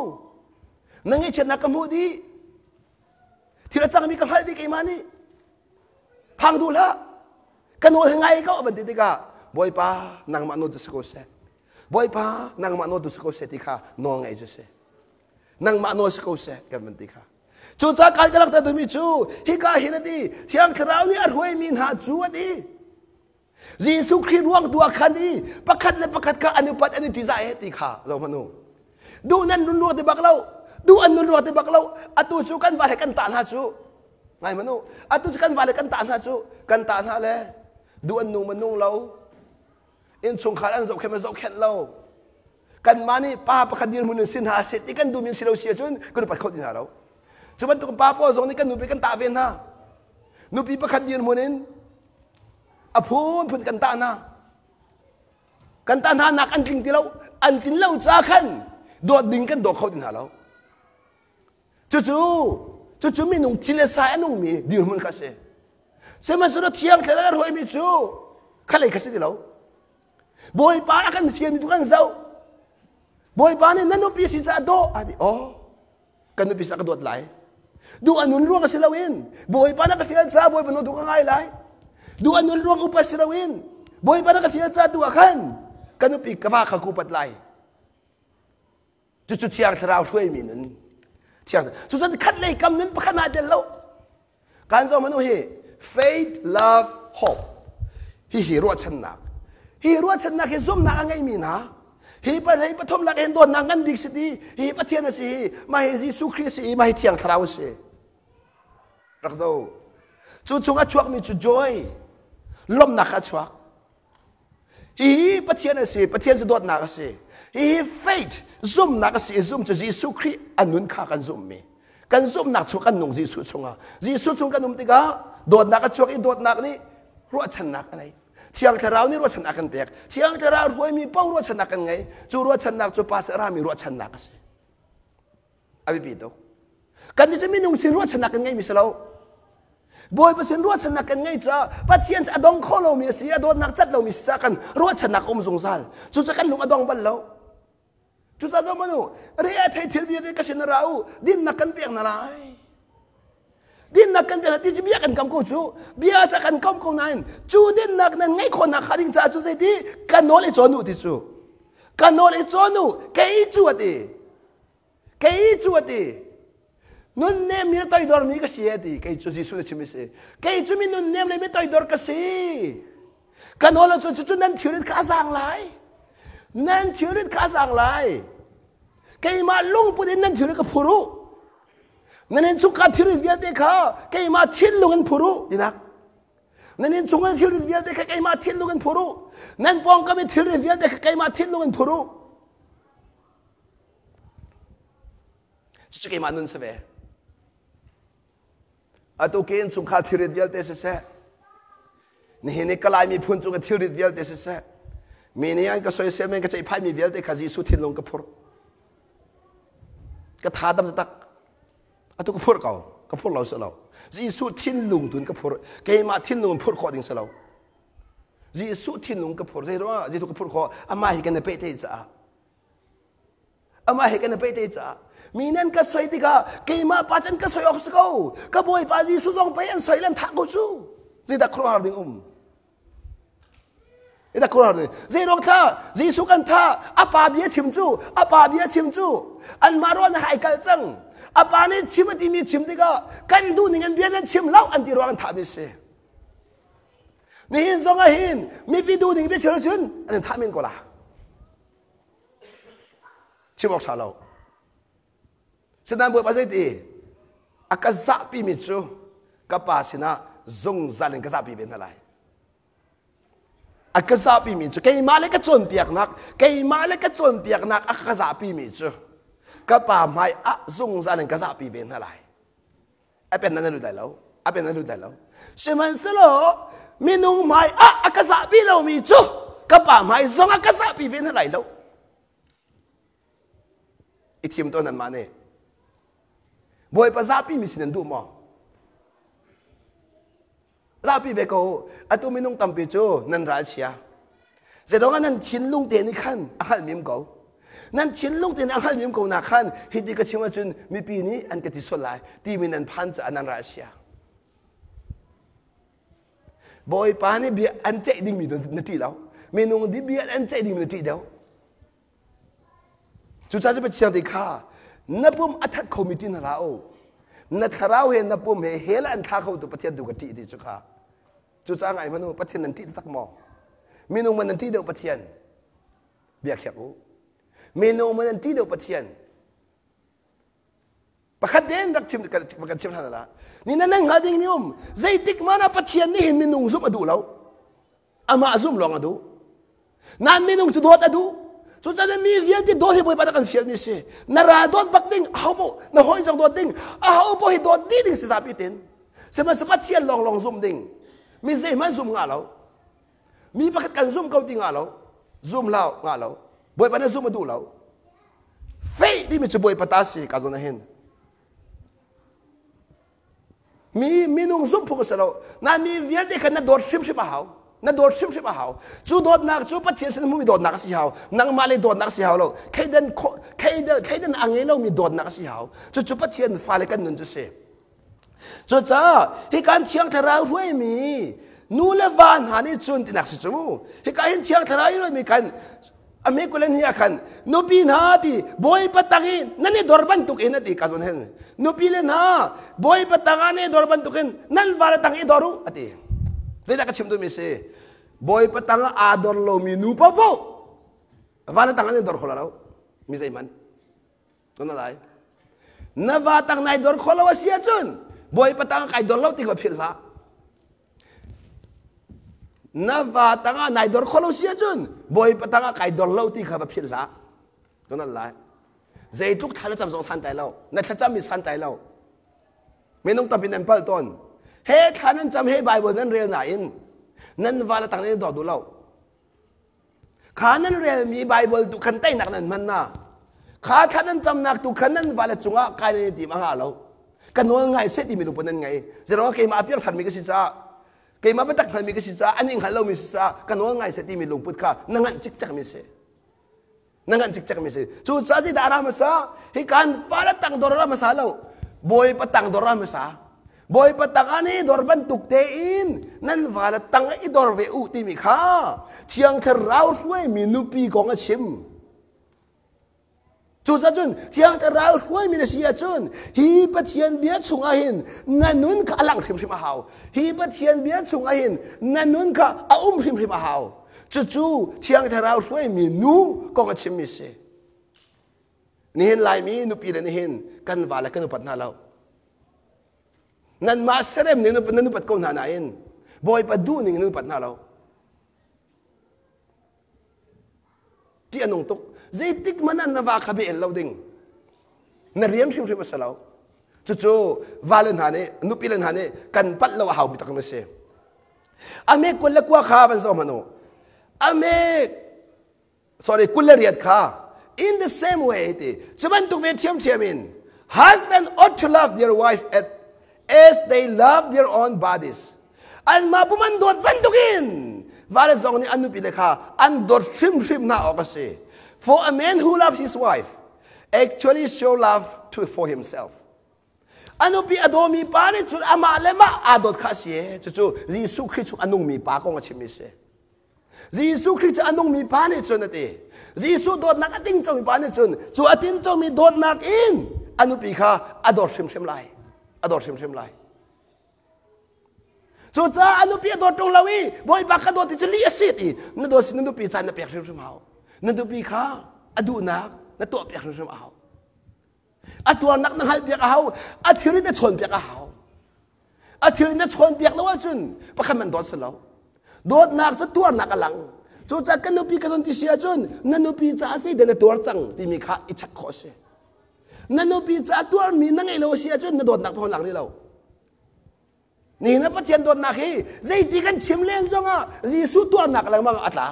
Na ngaihchiatnak ka hmuh dih. Thil a cangmi ka hngalh dih keimah nih. Phang duh hlah. Ka nawl hi ngai ko van ti tikah Bawipa nangmah nawl tu si ko seh. Bawipa nangmah nawl tu si ko seh ti kha nawl ngaih cu si. Nangmah nawl si ko seh kan van ti kha. Cucaah kai ka rak timi cu hika hin a ti Thiang Thlarau nih a hruaimi hna cu a ti. Jesuh Khrih ruang tu ah khan i pakhat le pakhat kha an upat an i ṭihzah e ti kha zoh hmanh u. Duh nan nun ruang ti bak lo. Duh an nun ruang ti bak lo. Atu cu kan va he kan tah hna cu. Ngai hmanh u. Atu cu kan va le kan tah hna cu. Kan tah hna le duh an nung ma nung lo. Innchungkhar an zohkhenh ma zohkhenh lo. Kanmah nih pa pakhat dirhmun in si hna seh ti kan duhmi si lo si ahcun kan upat kho ti hna lo. Cu bantuk pa pawl zong nih kan nupi kan tah ve hna. Nupi pakhat dirhmun in a phunphun kan tah hna. Kan tah hna nak an tling ti lo. An tlin lo ca khan dawt ding kan daw kho ti hna lo. Cucu cucu minung thil le sai a nungmi dirhmun kha a si. Sihmanhsehlaw thiang thlarau a hruaimi cu khalei kha si ti lo. Bawipa a kan fialmi tu kan zoh. Bawipa nih na nupi si caah dawh a ti. Oh, kan nupi sa ka dawt lai. Duh a nun ruang a si loin Bawipa na ka fial caah Bawipa na duh ka ngai lai. Duh a nun ruang upat si loin Bawipa na ka fial caah tu ah khan ka nupi ka va kha ku upat lai. Cucu Thiang Thlarau hruaimi nun. Thiang Cucun khat lei kam nun pakhat ah tel lo. Kan zoh manu hi faith, love, hope. Hi hi ruahchannak. Hi ruahchannak hi zumhnak a ngeimi hna. Hi pa hei pathum lak hin dawtnak ngan bik si ti. Hi Pathian a si hi. Mah hi Jesuh Khrih a si i mah hi Thiang Thlarau a si. Rak zo. Cu chung a chuakmi cu joy. Lawmhnak kha a chuak. Hihi Pathian a si, Pathian cu dawtnak a si. Hihi faith, zumhnak a si i zum cu Jesuh Khrih a nun kha kan zumhmi. Kan zumhnak chung kan nung Jesuh chungah. Jesuh chung kan um tikah dawtnak a chuak i dawtnak nih ruahchannak a nei. Thiang Thlarau nih ruahchannak kan pek. Thiang Thlarau hruaimi paoh ruahchannak kan ngei. Cu ruahchannak cu pa rami ruahchannak a si. A biapi tuk. Kan nih cu minung sin ruahchannak kan ngeimi si lo. Bawipa sin ruahchannak kan ngei caah Pathian cu a dong kho lomi a si, a dawtnak cat lomi si caah kan ruahchannak a um zungzal. Cucaah kan lung a dong bal lo. Cucaah zoh manu, re a thei thil vialte ka sin ra u, dinnak kan pek na lai. Dinnak kan pek na ti cu bia kan kam ko cu. Bia ca kan kam ko nain cu dinnak nan ngeih khawhnak hnga ding caah cu zeiti ka nawl i cawn u ti cu. Ka nawl i cawn u, kei cu a ti. Kei cu a ti. Nunnem mi le toidormi ka si a ti. Kei cu Jesuh na chim a si. Kei cu mi nunnem le mi toidor ka si. Ka nawl ahcun cucu nan thilrit kha a zaang lai. Nan thilrit kha a zaang lai. Keimah lungput in nan thilrit ka phur u. Nan innchungkhar thilrit vialte kha keimah thinlung in phur u tinak. Nan innchung in thilrit vialte kha keimah thinlung in phur u. Nan pawngkam i thilrit vialte kha keimah thinlung in phur u. Cucu keimah nun si ve. Atu ke innchungkhar thilrit vialte siseh, nihin i ka Lai miphun cung i thilrit vialte siseh, mi nih an ka soisel men ka ceihphaimi vialte kha Jesuh thinlung ka phurh. Ka tha dam tak. Atu ka phurh ko. Ka phurh lo si lo. Jesuh thinlung tun ka phurh. Keimah thinlung in phurh khawh ding si lo. Jesuh thinlung ka phurh. Zei ruangah Jesuh ka phurh khawh? Amah hi kan i pehtlaih caah. Amah he kan i pehtlaih caah mi nan ka soi tikah keimah pa can ka soi awk si ko. Ka Bawipa Jesuh zong pei an soi le an thah ko cu. Zeidah khuaruahhar ding um? Zeidah khuaruahhar ding? Zei ruang thah? Jesuh kan thah. A pa bia chim cu, a pa bia chim cu. Anmah ruah na hai kal cang. A pa nih chim a timi chim tikah kan duh ning in bia nan chim lo an ti ruang an thahmi si. Nihin zong ah hin mipi duh ning bia chim cun an thah men ko la. Chim awk ṭha lo. Sinain Bawipa zeiti? A ka zahpimi cu ka pa sinah zungzal in ka zahpi ve hna lai. A ka zahpimi cu keimah le ka cawnpiaknak, keimah le ka cawnpiaknak a ka zahpimi cu ka pa hmai ah zungzal in ka zahpi ve hna lai. A pen nan lut lai lo. A pen nan lut lai lo. Sihmanhsehlaw minung hmai ah a ka zahpi lomi cu ka pa hmai zong a ka zahpi ve hna lai lo. I thim tawn anmah nih. Bawipa zahpi mi sin an duh maw? Zahpi ve ko. Atu minung tampi cu nan ralchia. Zeidong ah nan thinlung te nih khan a hngalh mim ko. Nan thinlung te nih a hngalh mim ko na khan hiti ka chim ahcun mipi nih an ka ti sual lai timi nan phan caah nan ralchia. Bawipa nih bia an ceih dingmi na ṭih lo. Minung nih bia an ceih dingmi na ṭih deuh. Cucaah cu Pathian ti kha na pum a that khomi ṭih hna hlah u. Na thlarau he na pum he hell an thla khotu Pathian tu ka ṭih ti cu kha. Cucaah ngai hmanh u, Pathian nan ṭih taktak maw? Minung man nan ṭih deuh Pathian. Bia khiak u. Minung man nan ṭih deuh Pathian. Pakhat den rak chim kan chim hlan la. Ni nan hngal ding mi um. Zeitik mana Pathian nih hin minung zumh a duh lo. Amah zumh lawng a duh. Nan minung cu dawt a duh. Cucaah mi vialte dawt hi Bawipa dah kan fialmi si. Na ral dawt bak ding, aho paoh na hawi zong dawt ding, aho paoh hi dawt dih ding si zapi tin. Sihmanhsehlaw Pathian lawnglawng zum ding. Mi zeihmanh zum nga lo. Mi pakhat kan zum ko ti nga lo. Zum hlah nga lo. Bawipa na zum a duh lo. Faith timi cu Bawipa ta si ka zawn ah hin. Mi minung zumh phung a si lo. Na mi vialte kha na dawt hrimhrim a hau. Na dawt hrimhrim a hau. Cu dawtnak cu Pathian sin hmumi dawtnak a si hau. Nangmah le dawtnak a si hau lo. Thleidan thleidan thleidan a ngei lomi dawtnak a si hau. Cucu Pathian fale kan nun cu si. Cucaah hi kan Thiang Thlarau hruaimi nu le va hna nih cun tinak si cu. Hika hin Thiang Thlarau i hruaimi kan a hme kul ni ah khan nupi hna ti bawipa tang i nan i dor bantuk in a ti ka zawn hen nupi le hna bawipa tang ah nan i dor bantuk in nan vale tang i dor u a ti. Zeidah ka chim duhmi si? Bawipa tang ah aa dor lomi nu paohpaoh vale tang an i dor kho lo mi zeihmanh na lai. Na va tang nai dor kho lo a si ahcun bawipa tang kai dor lo ti kha philh hlah. Na va tangah nai dor kho lo si ahcun bawipa tangah kai dor lo ti kha va philh hlah. Kan al lai. Zeitluk thla na cam zong san tai lo. Na thlacam mi san tai lo. Minung tampi nan palh tawn. He thla nan cam he Bible nan rel nain nan va le tang nan dor duh lo. Kha nan relmi Bible tu khan teinak nan hman na. Kha thla nan camnak tu khan nan vale cungah kai nan i tim a ngah lo. Ka nawl ngai seh timi lungput nan ngei. Zeirong keimah a piang thanmi ka si caah keimah biatak hngalmi ka si caah an i hngalh lomi si caah ka nawl ngai seh timi lungput kha na nganh cikcek mi si. Na nganh cikcek mi si. Cu caah zeidah a ra hmasa? Hi kan fale tangdor a ra hmasa lo. Bawipa tangdor a ra hmasa. Bawipa tang ah nih dor bantuk tein nan vale tang i dor ve u timi kha Thiang Thlarau hruaimi nupi kong a chim. Cucaah cun Thiang Thlarau hruaimi na si ahcun hi Pathian bia chungah hin na nun kha a lang hrimhrim a hau. Hi Pathian bia chungah hin na nun kha a um hrimhrim a hau. Cucu Thiang Thlarau hruaimi nu kong a chimmi si. Nihin Laimi nupi le nihin kan vale kan upat hna lo. Nanmah serem ning nan upat ko hna nain Bawipa duh ning nan upat hna lo. Ti a nung tuk. Zeitik man an na va kha bia el lo ding. Na rian hrimhrim a si lo. Cucu vale hna nih nupi le hna nih kan palh lo a haumi tak a si. Ame 29 kha van zoh hmanh u. Ame sorry 28 kha in the same way ti cu bantuk ve ṭhiamṭhiam in husband ought to love their wife at, as they love their own bodies. Anmah pum an dawt bantukin vale zong nih an nupi le kha an dawt hrimhrim hna awk a si. For a man who loves his wife actually show love to for himself. A nupi a dawmi pa nih cun amah le mah aa dawt kha a si. Cucu Jesuh Khrih chung a nungmi pa kong a chimmi a si. Jesuh Khrih cu a nungmi pa nih cun a ti. Jesuh dawtnak a tingcomi pa nih cun cu a tincomi dawtnak in a nupi kha a dawt hrimhrim lai. A dawt hrimhrim lai. Cucaah a nupi a dawt ṭung lo i Bawipa ka dawt ti cu lih a si ti na dawt si na nupi caan na pek hrimhrim hau. Na nupi kha a duhnak na tuahpiak hrimhrim a hau. A tuarnak na hngalhpiak a hau. A thil na chawnpiak a hau. A thil na chawnpiak lo ahcun pakhat man dawt si lo. Dawtnak cu tuarnak a lang. Cucaah ka nupi ka don ti si ahcun na nupi caah zeidah na tuar cang timi kha i check khawh a si. Na nupi caah tuarmi na ngeih lo a si ahcun na dawtnak pakhat lang rih lo. Nihin ah Pathian dawtnak hi zeiti kan chim len zongah Jesuh tuarnak lengmang a tla.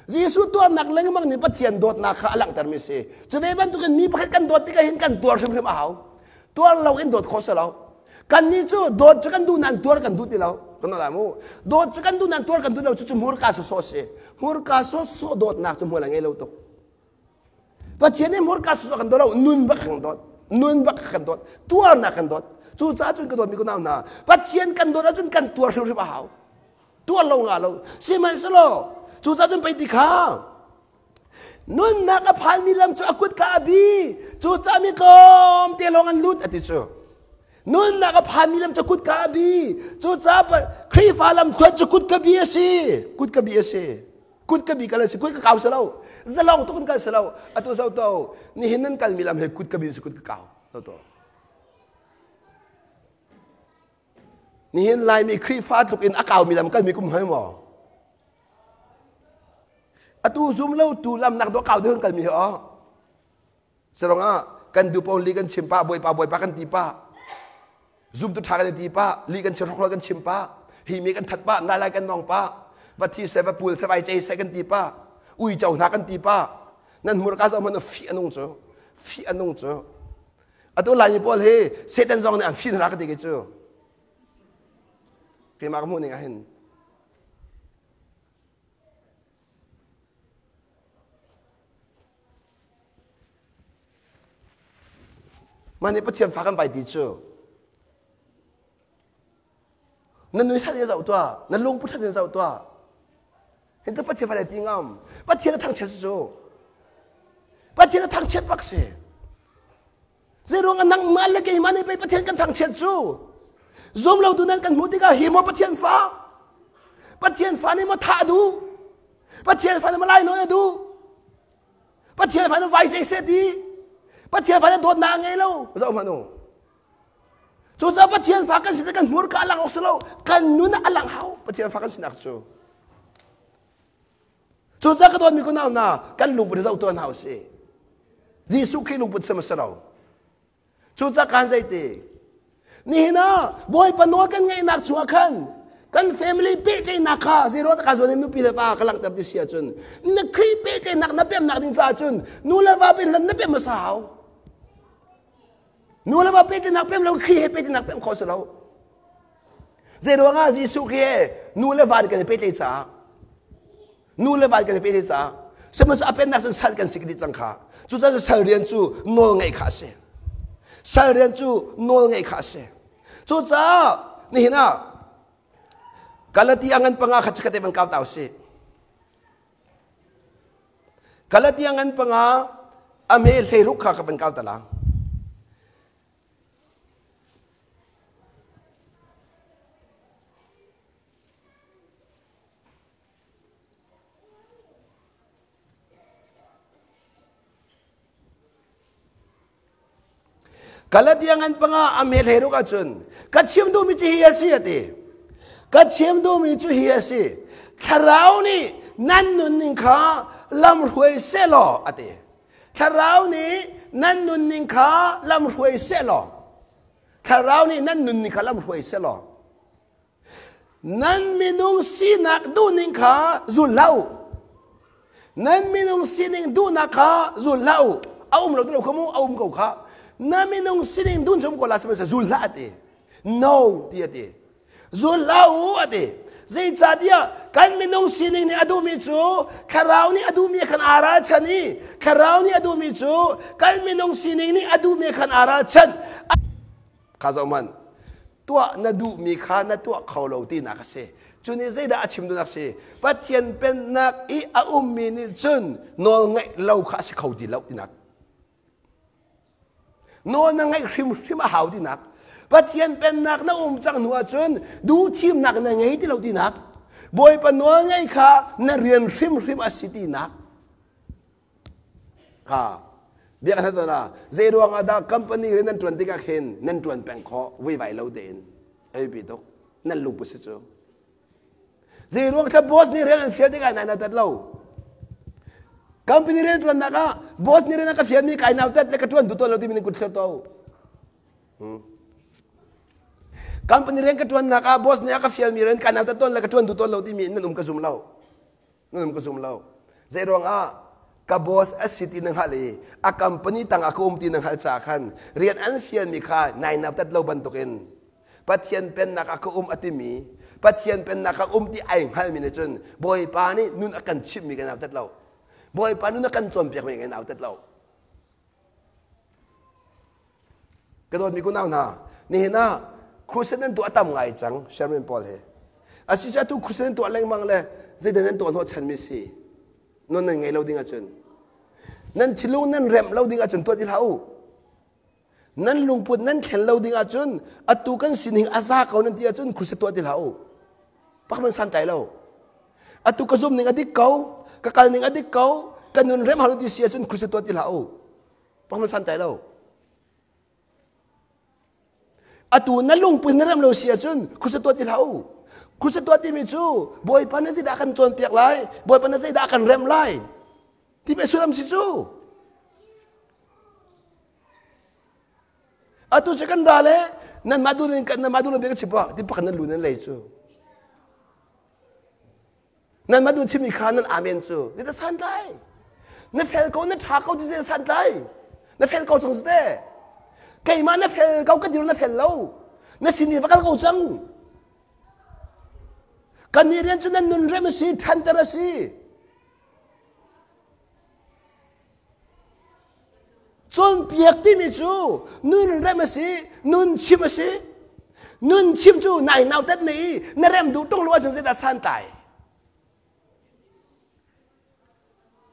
Jesuh tuarnak lengmang nih Pathian dawtnak kha a langhtermi si. Cu ve bantukin mi pakhat kan dawt tikah hin kan tuar hrimhrim a hau. Tuar lo in dawt khawh si lo. Kannih cu dawt cu kan duh nain tuar kan duh ti lo. Kan la mu. Dawt cu kan duh nain tuar kan duh lo cu cu hmurka sawsawh a si. Hmurka sawsawh dawtnak cu hmual a ngei lo tuk. Pathian nih hmurka sawsawh kan dawt lo, nun bak kan dawt. Nun bak kan dawt. Tuarnak kan dawt. Cucaah cun ka dawtmi ka nau hna, Pathian kan dawt ahcun kan tuar hrimhrim a hau. Tuar lo nga lo. Sihmanhsehlaw cucaah cun pei ti kha nunnak a phanmi lam cu a kut kha a bi. Cucaah mi tlawmte lawng an lut a ti cu. Nunnak a phanmi lam cu kutka a bi. Cucaah Khrihfa lam thluan cu kutka bi a si. Kutka bi a si. Kutka bi kal a si. Kutka kau si lo. Zalong tuk in kal si lo. Atu zo to nihin nan kalmi lam he kutka bi si kutka kau. Zo to. Nihin Laimi Khrihfa tluk in a kaumi lam kalmi kum hoi maw? Atu zum lo tu lam nak do kau deuh kalmi hi o. Sarong ah kan du pon li kan chim pa bawipa bawipa kan ti pa. Zum tu tha kan ti pa li kan chim hrokhrol kan chim pa. Hi mi kan that pa nai lai kan nong pa. Va thi se va pul se vai chei se kan ti pa. Ui cho hna kan ti pa. Nan hmurka zo man fi anung cu. Fi anung cu. Atu Laimi pawl hi Satan zong nih an fin hna ka ti kei cu. Keimah ka hmuh ning ah hin. Mah nih Pathian fa kan vai ti cu. Na nui ṭhat in zoh tuah, na lungput ṭhat in zoh tuah. Hinta Pathian fa ti ngam. Pathian a thangchiat cu. Pathian a thangchiat bak si. Zeiruang ah nangmah le keimah nih pei Pathian kan thangchiat cu. Zum lo tu nan kan hmuh tikah hi maw Pathian fa? Pathian fa nih maw thah duh? Pathian fa nih maw lai nawn a duh? Pathian fa nih vai zei seh ti? Pathian fa nih dawtnak a ngei lo. Zoh hmanh u. Cucaah Pathian fa kan si kan hmurka a lang awk si lo. Kan nun a lang hau Pathian fa kan sinak cu. Cucaah ka dawtmi kunau hna kan lungput hi zoh tuah hna usih. Jesuh Khrih lungput sim a si lo. Cucaah kan zeiti? Nihin ah Bawipa nawl kan ngeihnak chungah khan kan family pehtlaihnak kha zero ka zawn in nupi le va ka langhter ti si ahcun na Khrih pehtlaihnak na pemnak ding caah cun nu le va pin na pem hmasa hau. Nu le va pehtlaihnak pem lo Khrih he pehtlaihnak pem khawh si lo. Zei ruangah Jesuh Khrih he nu le va kan i pehtlaih caah nu le va kan i pehtlaih caah sihmanhsehlaw a pennak cun sal kan si dih cang kha. Cucaah sal rian cu nawl ngeih kha a si. Sal rian cu nawl ngeih kha a si. Cucaah nihin ah Galatia ngan panga kha chikkhat te van kau ta usih. Galatia ngan panga a me hleiruk kha ka van kau ta lang. Galatia ngan panga a me hleiruk ahcun ka chim duhmi cu hi a si a ti. Ka chim duhmi cu hi a si. Thlarau nih nan nunning kha lamhruai sehlaw a ti. Thlarau nih nan nunning kha lamhruai sehlaw. Thlarau nih nan nunning kha lamhruai sehlaw. Nan minung sinak duhning kha zul hlah u. Nan minung sining duhnak kha zul hlah u. A um lo ti lo kha mu, a um ko kha. Na minung sining dun cu um ko la sihmanhsehlaw zul hlah a ti. No ti a ti. Zul hlah u a ti. Zeicahtiah kan minung sining nih a duhmi cu thlarau nih a duhmi khan aa ralchan i thlarau nih a duhmi cu kan minung sining nih a duhmi khan aa ralchan. Kha zoh hmanh. Tuah na duhmi kha na tuah kho lo tinak a si. Cu nih zeidah a chim duhnak si? Pathian pennak i a ummi nih cun nawl ngaih lo kha a si kho ti lo tinak. Nawl na ngaih hrimhrim a hau tinak. Pathian pennak na um cang hnu ahcun duhthimnak na ngei ti lo tinak. Bawipa nawl ngaih kha na rian hrimhrim a si tinak. Ha bia kan hal ah zei ruang ah dah company rian nan ṭuan tikah khin nan ṭuan peng khawh vuivai lo tein ei pi tuk nan lungput si cu zei ruang thla boss nih rian an fial tikah nai na tat lo company rian ṭuannak ah boss nih rian a ka fialmi kai nau tat le ka ṭuan duh tawn lo timi nan kut thlir to company rian ka ṭuannak ah boss nih a ka fialmi rian kai nau tat tawn le ka ṭuan duh tawn lo timi nan um ka zum lo Nan ka zum lo. Zei ruangah ka boss a si ti na hngalh i a company tang ah ka um ti na hngalh caah khan rian an fialmi kha nai nautat lo bantukin Pathian pennak ah ka um a timi Pathian pennak ah um ti ai hngalmi nih cun Bawipa nih nun a kan chimhmi kan nautat lo. Bawipa nun a kan cawnpiakmi kan nautat lo. Ka dawtmi kunau hna, nihin ah crusade nan tuah tam ngai cang Sherman Paul he. Asi cu atu crusade nan tuah lengmang le zeidah nan tuah hnawh chanmi si? Non nan ngei lo ding ahcun. Nan thinlung nan remh lo ding ahcun tuah ti hlah u. Nan lungput nan thlen lo ding ahcun atu kan sining a za ko nan ti ahcun crusade tuah ti hlah u. Pak man santlai lo. Atu ka zum ning a dik ko, ka kal ning a dik ko, ka nun rem hau ti si ahcun crusade tuah ti hlah u. Pak man santlai lo. Atu na lungput na rem lo si ahcun crusade tuah ti hlah u. Crusade tuah timi cu Bawipa na zeidah kan cawnpiak lai, Bawipa na zeidah kan remh lai. Ti pe sullam si cu. Atu cu kan ra le nan mah duh nan mah duh lo bia ka chim ti pakhat nan lu nan lei cu. Nan mah duh chimmi kha nan amen cu. Ni ta santlai. Na fel ko na ṭha ko ti zei santlai. Na fel ko cang te. Keimah na fel ko ka dir na fel lo. Na sin i va kal ko cang. Kan nih rian cu nan nun rem a si, ṭhanter a si. Cawnpiak timi cu nun rem a si, nun chim a si. Nun chim cu nai nautat na i na rem duh ṭung lo ahcun zeidah santlai?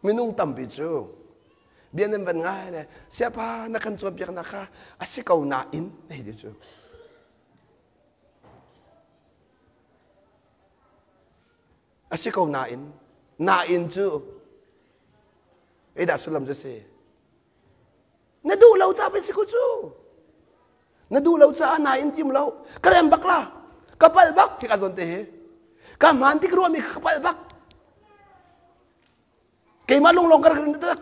Minung tampi cu bia nan van ngai le siapa na kan cawnpiaknak kha a si ko nain hei ti cu. A si ko nain, nain cu Eidah sullam cu si? Na duh lo ca pei si ku cu. Na duh lo caah nain tim lo. Ka rem bak la. Ka palh bak hi ka zawn te hi. Ka hmaan tik ruahmi ka palh bak. Keimah lunglong ka rak tak.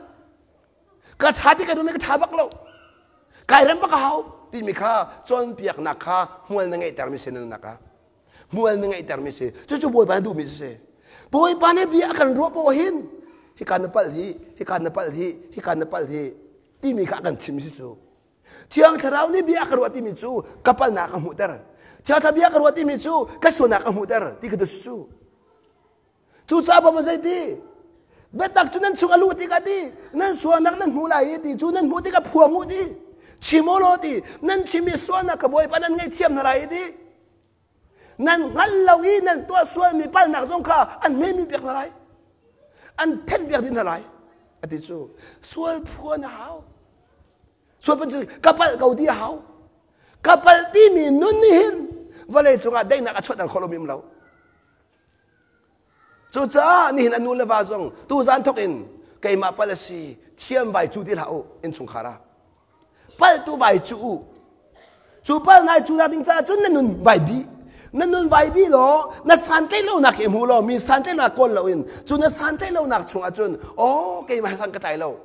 Ka ṭha ti ka duhmi ka ṭha bak lo. Kai rem bak a hau timi kha cawnpiaknak kha hmual na ngeihtermi si na nunnak ah. Hmual na ngeihtermi si. Cucu Bawipa na duhmi si. Bawipa nih bia a kan ruah poah hin hika na palh hi, hika na palh hi, hika na palh hi timi kha a kan chim si cu. Thiang Thlarau nih bia a ka ruah timi cu ka palhnak a hmuhter. Thiang Thlarau bia ka ruah timi cu ka sualnak a hmuhter ti ka si cu. Cucaah bawm zeiti? Biatak cu nan chung a luh tikah ti nan sualnak nan hmu lai i ti cu nan hmuh tikah phuang u ti chim u law ti nan chim i sualnak ka Bawipa nan ngaihthiam hna lai i ti nan hngal lo i nan tuah sualmi palnak zong kha an hmemi piak hna lai an thenh piak dih hna lai a ti cu sual phuan a hau sual phuan cu ka palh ko ti a hau ka palh timi nun nih hin vawlei cungah daihnak a chuahter khawh lomi um lo Cucaah nihin a nu le va zong tuzan thawk in keimah pal a si thiam vai cu ti hlah u innchungkhar ah pal tu vai cu u cu pal nai cu nak ding caah cun na nun vai bi na nun vai bi law na santlaih lonak hi hmu law mi santlaih lonak kawl loin cu na santlaih lonak chungah cun aw keimah san ka tlai lo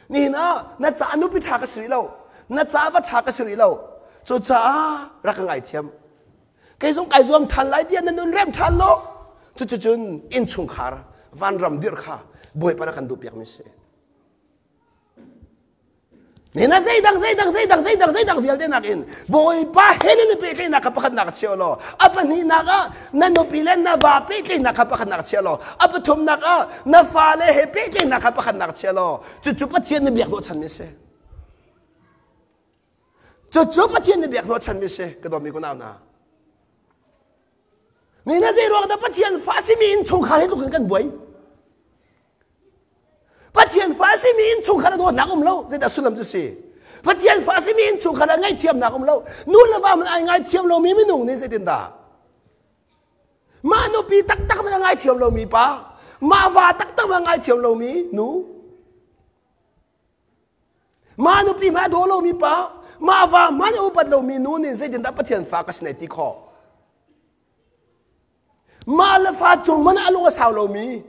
nihin ah na ca nupi ṭha ka si rih lo na ca va ṭha ka si rih lo cucaah rak ka ngaithiam Kei zong kai zuam ṭhan lai tiah na nun rem ṭhan lo. Cuticun innchungkhar vanram dirh kha Bawipa na kan duhpiakmi si. Nina zeidang zeidang zeidang zeidang zeidang vialte nakin Bawipa he nan i pehtlaihnak kha pakhatnak a chia law a pahnihnak ah na nupi le na va pehtlaihnak kha pakhatnak a chia law a pathumnak ah na fale he pehtlaihnak kha pakhatnak a chia law cucu Pathian na biak hnawhchanmi a si. Cucu Pathian nih biak hnawhchanmi si ka dawtmi kunau hna. Ni na zei ruang dah Pathian fa simi innchungkhar hi tluk in kan buai? Pathian fa simi innchungkhar a dawtnak um lo zeidah sullam cu si? Pathian fa simi innchungkhar ah ngaihthiamnak um lo. Nu le va man ai ngaithiam lomi minung nih zeitindah? Mah nupi taktak man a ngaithiam lomi pa, mah va taktak man a ngaithiam lomi nu, Mah nupi hmai a daw lomi pa, mah va hmanh a upat lomi nu nih zeitindah Pathian fa ka si nai ti khawh? Mah le fa cung hmanh a lung a sau lomi,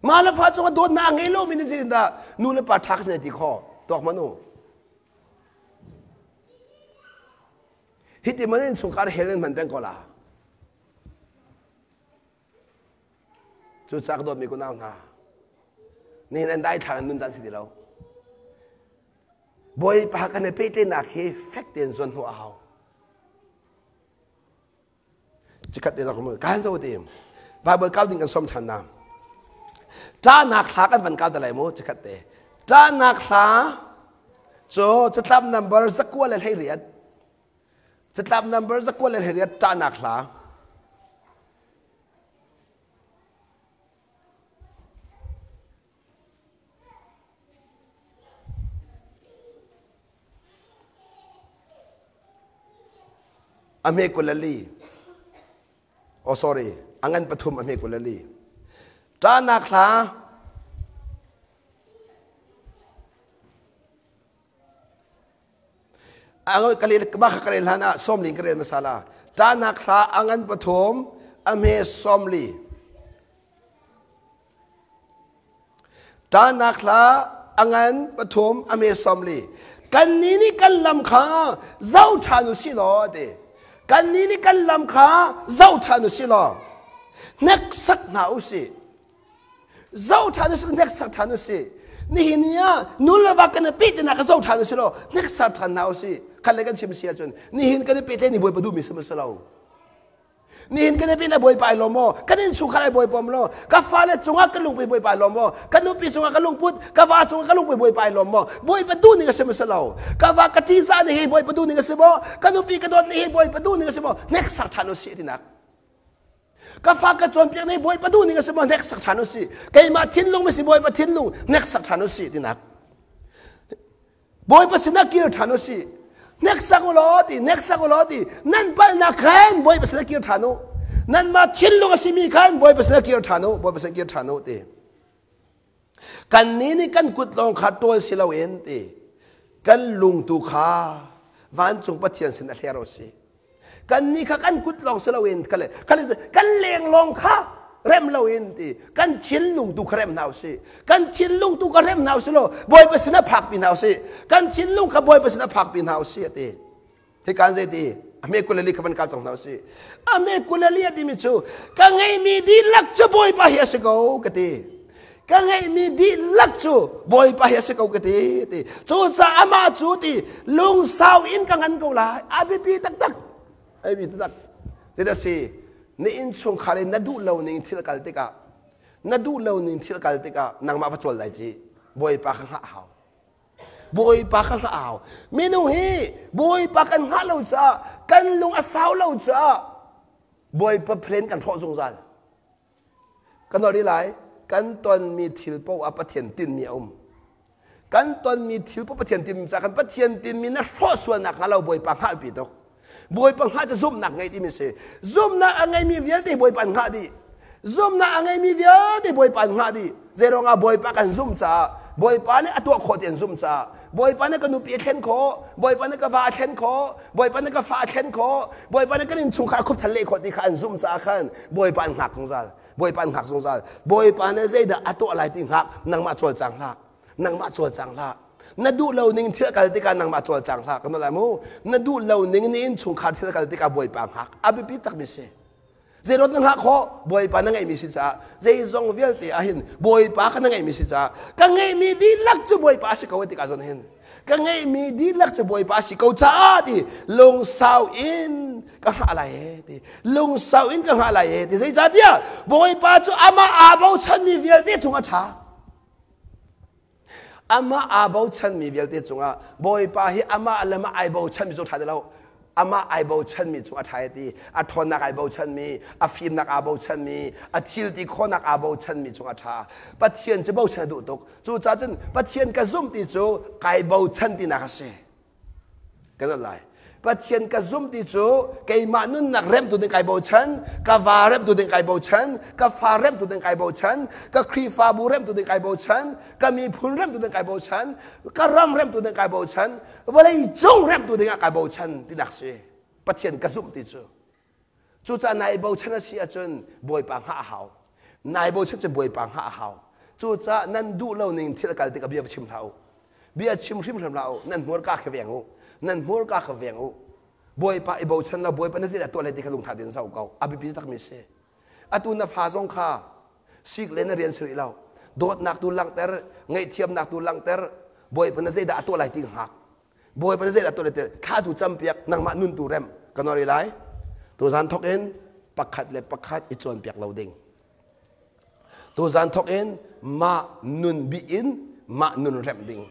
mah le fa cung a dawtnak a ngei lomi nih zeitindah nu le pa ṭha ka si nai ti khawh? Tuak hmanh u. Hiti man in chungkhar hell in hman peng ko la. Cucaah ka dawtmi kunau hna, nihin an daithlang in nun caan si ti lo. Bawipa kan i pehtlaihnak hi fek tein zuan hnawh a hau. Cikhat te zong kan zo te Bible kau ding kan som ṭhan na. Ṭahnak hla kan van kau te lai mu cikhat te. Ṭahnak hla cu catlap number 28. Catlap number 28 ṭahnak hla. A hme 24. Oh sorry, a ngan 3 a hme 24. Ṭahnak hla mah kha ka rel hlan ah 40 ka rel hmasa la. Ṭahnak hla a ngan 3 a hme 40. Ṭahnak hla a ngan 3 a hme 40. Kannih nih kan lam kha zoh ṭhan u sih law a ti. Kannih nih kan lam kha zoh ṭhan u sih law hneksak hna u sih. Zoh ṭhan u sih, hneksak ṭhan u sih. Nihin ni ah nu le va kan i pehtlaihnak ka zoh ṭhan u sih law hneksak ṭhan hna u sih. Khat le kan chim si ahcun nihin kan i pehtlaih ni Bawipa duhmi si maw si lo? Nihin kan i pehtlaih Bawipa ai lawm maw? Kan innchungkhar ai Bawipa maw? Ka fale cungah ka lungput Bawipa ai lawm maw? Ka nupi cungah ka lungput, ka va cungah ka lungput Bawipa ai lawm maw? Bawipa duh ning a si maw si lo? Ka va ka ṭihzah ni hi Bawipa duh ning a si maw? Ka nupi ka dawt ni hi Bawipa duh ning a si maw? Hneksak ṭhan u sih tinak. Ka fa ka cawnpiak nih Bawipa duh ning a si maw hneksak ṭhan u sih. Keimah thinlung mi si Bawipa thinlung hneksak ṭhan u sih tinak. Bawipa sinah kir ṭhan u sih. Hneksak u law ti, hneksak u law ti, nan palhnak khan Bawipa sinah kir ṭhan u. Nanmah thinlung a simi khan Bawipa sinah kir ṭhan u, Bawipa sinah kir ṭhan u ti. Kannih nih kan kut lawng kha ṭawl si loin ti, kan lung tu kha vancung Pathian sin a hler u sih. Kannih kha kan kut lawng si loin kan leng lawng kha rem loin ti kan thinlung tu kha rem hna usih. Kan thinlung tu kha rem hna usih law Bawipa sinah phakpi hna usih. Kan thinlung kha Bawipa sinah phakpi hna usih a ti. Hikan zei ti a hme 24 kha van kal cang hna usih. A hme 24 a timi cu ka ngeihmi dihlak cu Bawipa hi a si ko ka ti. Ka ngeihmi dihlak cu Bawipa hi a si ko ka ti ti. Cucaah amah cu ti lungsau in ka ngan ko lai. A biapi taktak. A biapi taktak. Zeidah si? Na innchungkhar in na duh lo ning thil kal tikah na duh lo ning thil kal tikah nangmah va cawl lai ci. Bawipa kha hngah hau. Bawipa kha hngah hau. Minung hi Bawipa kan hngah lo caah kan lung a sau lo caah Bawipa plan kan hrawh zungzal. Kan holh lai kan tonmi thil paoh ah Pathian tinhmi a um. Kan tonmi thil paoh Pathian tinhmi caah kan Pathian tinhmi na hrawh sual nakhnga lo Bawipa hngalhpi tuk. Bawipa hngah cu zumhnak ngei timi si. Zumhnak a ngeimi vialte Bawipa an hngah dih. Zumhnak a ngeimi vialte Bawipa an hngah dih. Zeiruangah Bawipa kan zumh caah Bawipa nih a tuah khawh ti an zumh caah Bawipa nih ka nupi a thlen khawh, Bawipa nih ka va a thlen khawh, Bawipa nih ka fa a thlen khawh, Bawipa nih kan innchungkhar a khupthal leh khawh ti kha an zumh caah khan Bawipa an hngak zungzal. Bawipa an hngak zungzal. Bawipa nih zeidah a tuah lai ti hngak, nangmah cawlcang hlah. Nangmah cawlcang hlah. Na duh lo ning thil kal tikah nangmah cawlcang hlah. Kan lai mu. Na duh lo ning ni innchungkhar thil kal tikah Bawipa hngak. A biapi takmi si. Zeiruat na hngah khawh? Bawipa na ngeihmi si caah zeizong vialte ah hin Bawipa kha na ngeihmi si caah ka ngeihmi dihlak cu Bawipa a si ko tikah zawn hin ka ngeihmi dihlak cu Bawipa a si ko caah ti lungsau in ka hngah lai e ti lungsau in ka hngah lai e ti zeicahtiah Bawipa cu amah aa bochanmi vialte cung a ṭha. Amah aa bochanmi vialte cungah Bawipa hi amah le amah ai bochanmi cu ṭha ti lo. Amah ai bochanmi cu a ṭha ti. A ṭhawnnak ai bochanmi, a fimnak aa bochanmi, a thil ti khawhnak aa bochanmi cung a ṭha. Pathian cu bochan a duh tuk. Cucaah cun Pathian ka zumh ti cu kai bochan tinak a si. Kan al lai. Pathian ka zumh ti cu keimah nunnak remtu ding kai bochan, ka va remtu ding kai bochan, ka fa remtu ding kai bochan, ka Khrihfabu remtu ding kai bochan, ka miphun remtu ding kai bochan, ka ram remtu ding kai bochan, vawlei cung remtu ding ah kai bochan tinak si. Pathian ka zumh ti cu. Cucaah nai bochan a si ahcun Bawipa hngah a hau. Nai bochan cu Bawipa hngah a hau. Cucaah nan duh lo ning thil a kal tikah bia va chim hlah u. Bia chim hrimhrim hlah u. Nan hmurka kha veng u. Nan hmurka kha veng u. Bawipa i bochan lo Bawipa na zeidah tuah lai ti kha lungtha tein zoh ko. A biapi takmi si. Atu na fa zong kha sik le na rian si rih lo. Dawtnak tu langhter, ngaihthiamnak tu langhter, Bawipa na zeidah a tuah lai ti hngak. Bawipa nih zeidah tuah le thla tu campiak nangmah nun tu rem ka nori lai. Tuzan thok in pakhat le pakhat i cawnpiak lo ding. Tuzan thok in mah nun bi in mah nun remh ding.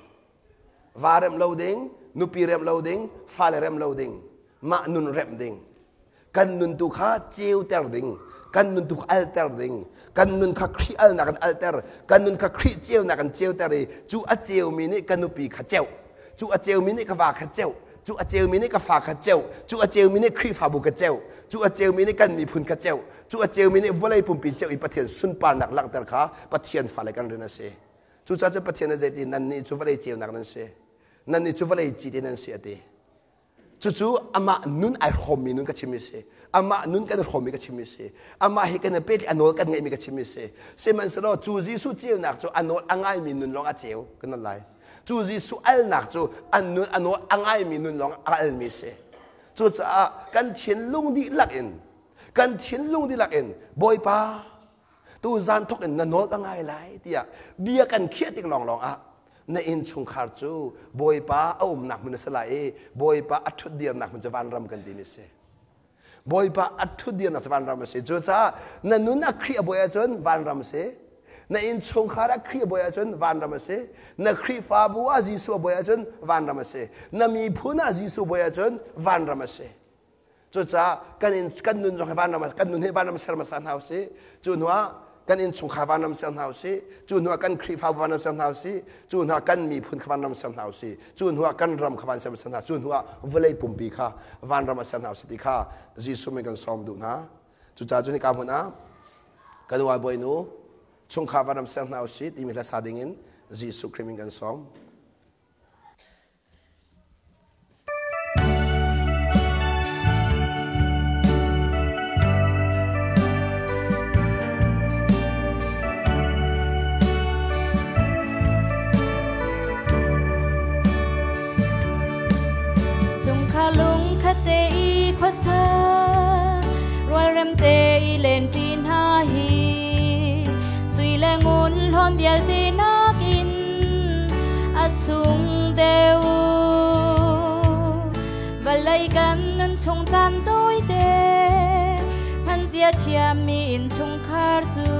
Va remh lo ding, nupi remh lo ding, fale remh lo ding. Mah nun remh ding. Kan nun tu kha ceuter ding. Kan nun tu kha alter ding. Kan nun kha Khrih alnak in alter. Kan nun kha Khrih ceunak in ceuter i cu a ceumi nih kan nupi kha ceuh. Cu a ceumi nih ka va kha ceuh, cu a ceumi nih ka fa kha ceuh, cu a ceumi nih Khrihfabu ka ceuh, cu a ceumi nih kan miphun kha ceuh, cu a ceumi nih vawlei pumpi ceuh i Pathian sunparnak langhter kha Pathian fale kan rian a si. Cucaah cun Pathian nih zeiti nannih cu vawlei ceunak nan si, nannih cu vawlei cite nan si a ti. Cucu amah nun ai hrawmmi nun ka chimmi si. Amah nun kan i hrawmmi ka chimmi si. Amah hi kan i pet a nawl kan ngeihmi ka chimmi si. Sihmanhsehlaw cu Jesuh ceunak cu a nawl a ngaimi nun lawng a ceu kan nawl lai. Cu Jesuh alnak cu an nun a nawl a ngaimi nun lawng a almi si. Cucaah kan thinlung dihlak in kan thinlung dihlak in Bawipa tu zan thok in na nawl ka ngai lai tiah bia kan khiah tik lawnglawng ah na innchungkhar cu Bawipa a umnak hmun a si lai i Bawipa a ṭhutdirnak hmun cu vanram kan timi a si. Bawipa a ṭhutdirnak cu vanram a si. Cucaah na nun a Khrih a bawi ahcun vanram a si. Na innchungkhar ah Khrih a bawi ahcun vanram a si. Na Khrihfabu ah Jesuh a bawi ahcun vanram a si. Na miphun ah Jesuh bawi ahcun vanram a si. Cucaah kan in kan nun zong hi vanram kan nun hi vanram ser hmasa hna usih. Cu hnuah kan innchungkhar vanram ser hna usih. Cu hnuah kan Khrihfabu vanram ser hna usih. Cu hnuah kan miphun kha vanram ser hna usih. Cu hnuah kan ram kha van ser hna. Cu hnuah vawlei pumpi kha vanram a ser hna usih ti kha Jesuh min kan sawm duh hna. Cucaah cun hika hmun ah kan uai bawinu chungkhar vanram ser hna usih timi hla sa ding in Jesuh Khrih min kan sawm. Chungkhar lungkhat te i khuasa rualrem te i lenṭi hna hi sui le ngun hlawn vialte nakin a sung deuh. Vawlei kan nun chung caan tawite hmanzia thiammi innchungkhar cu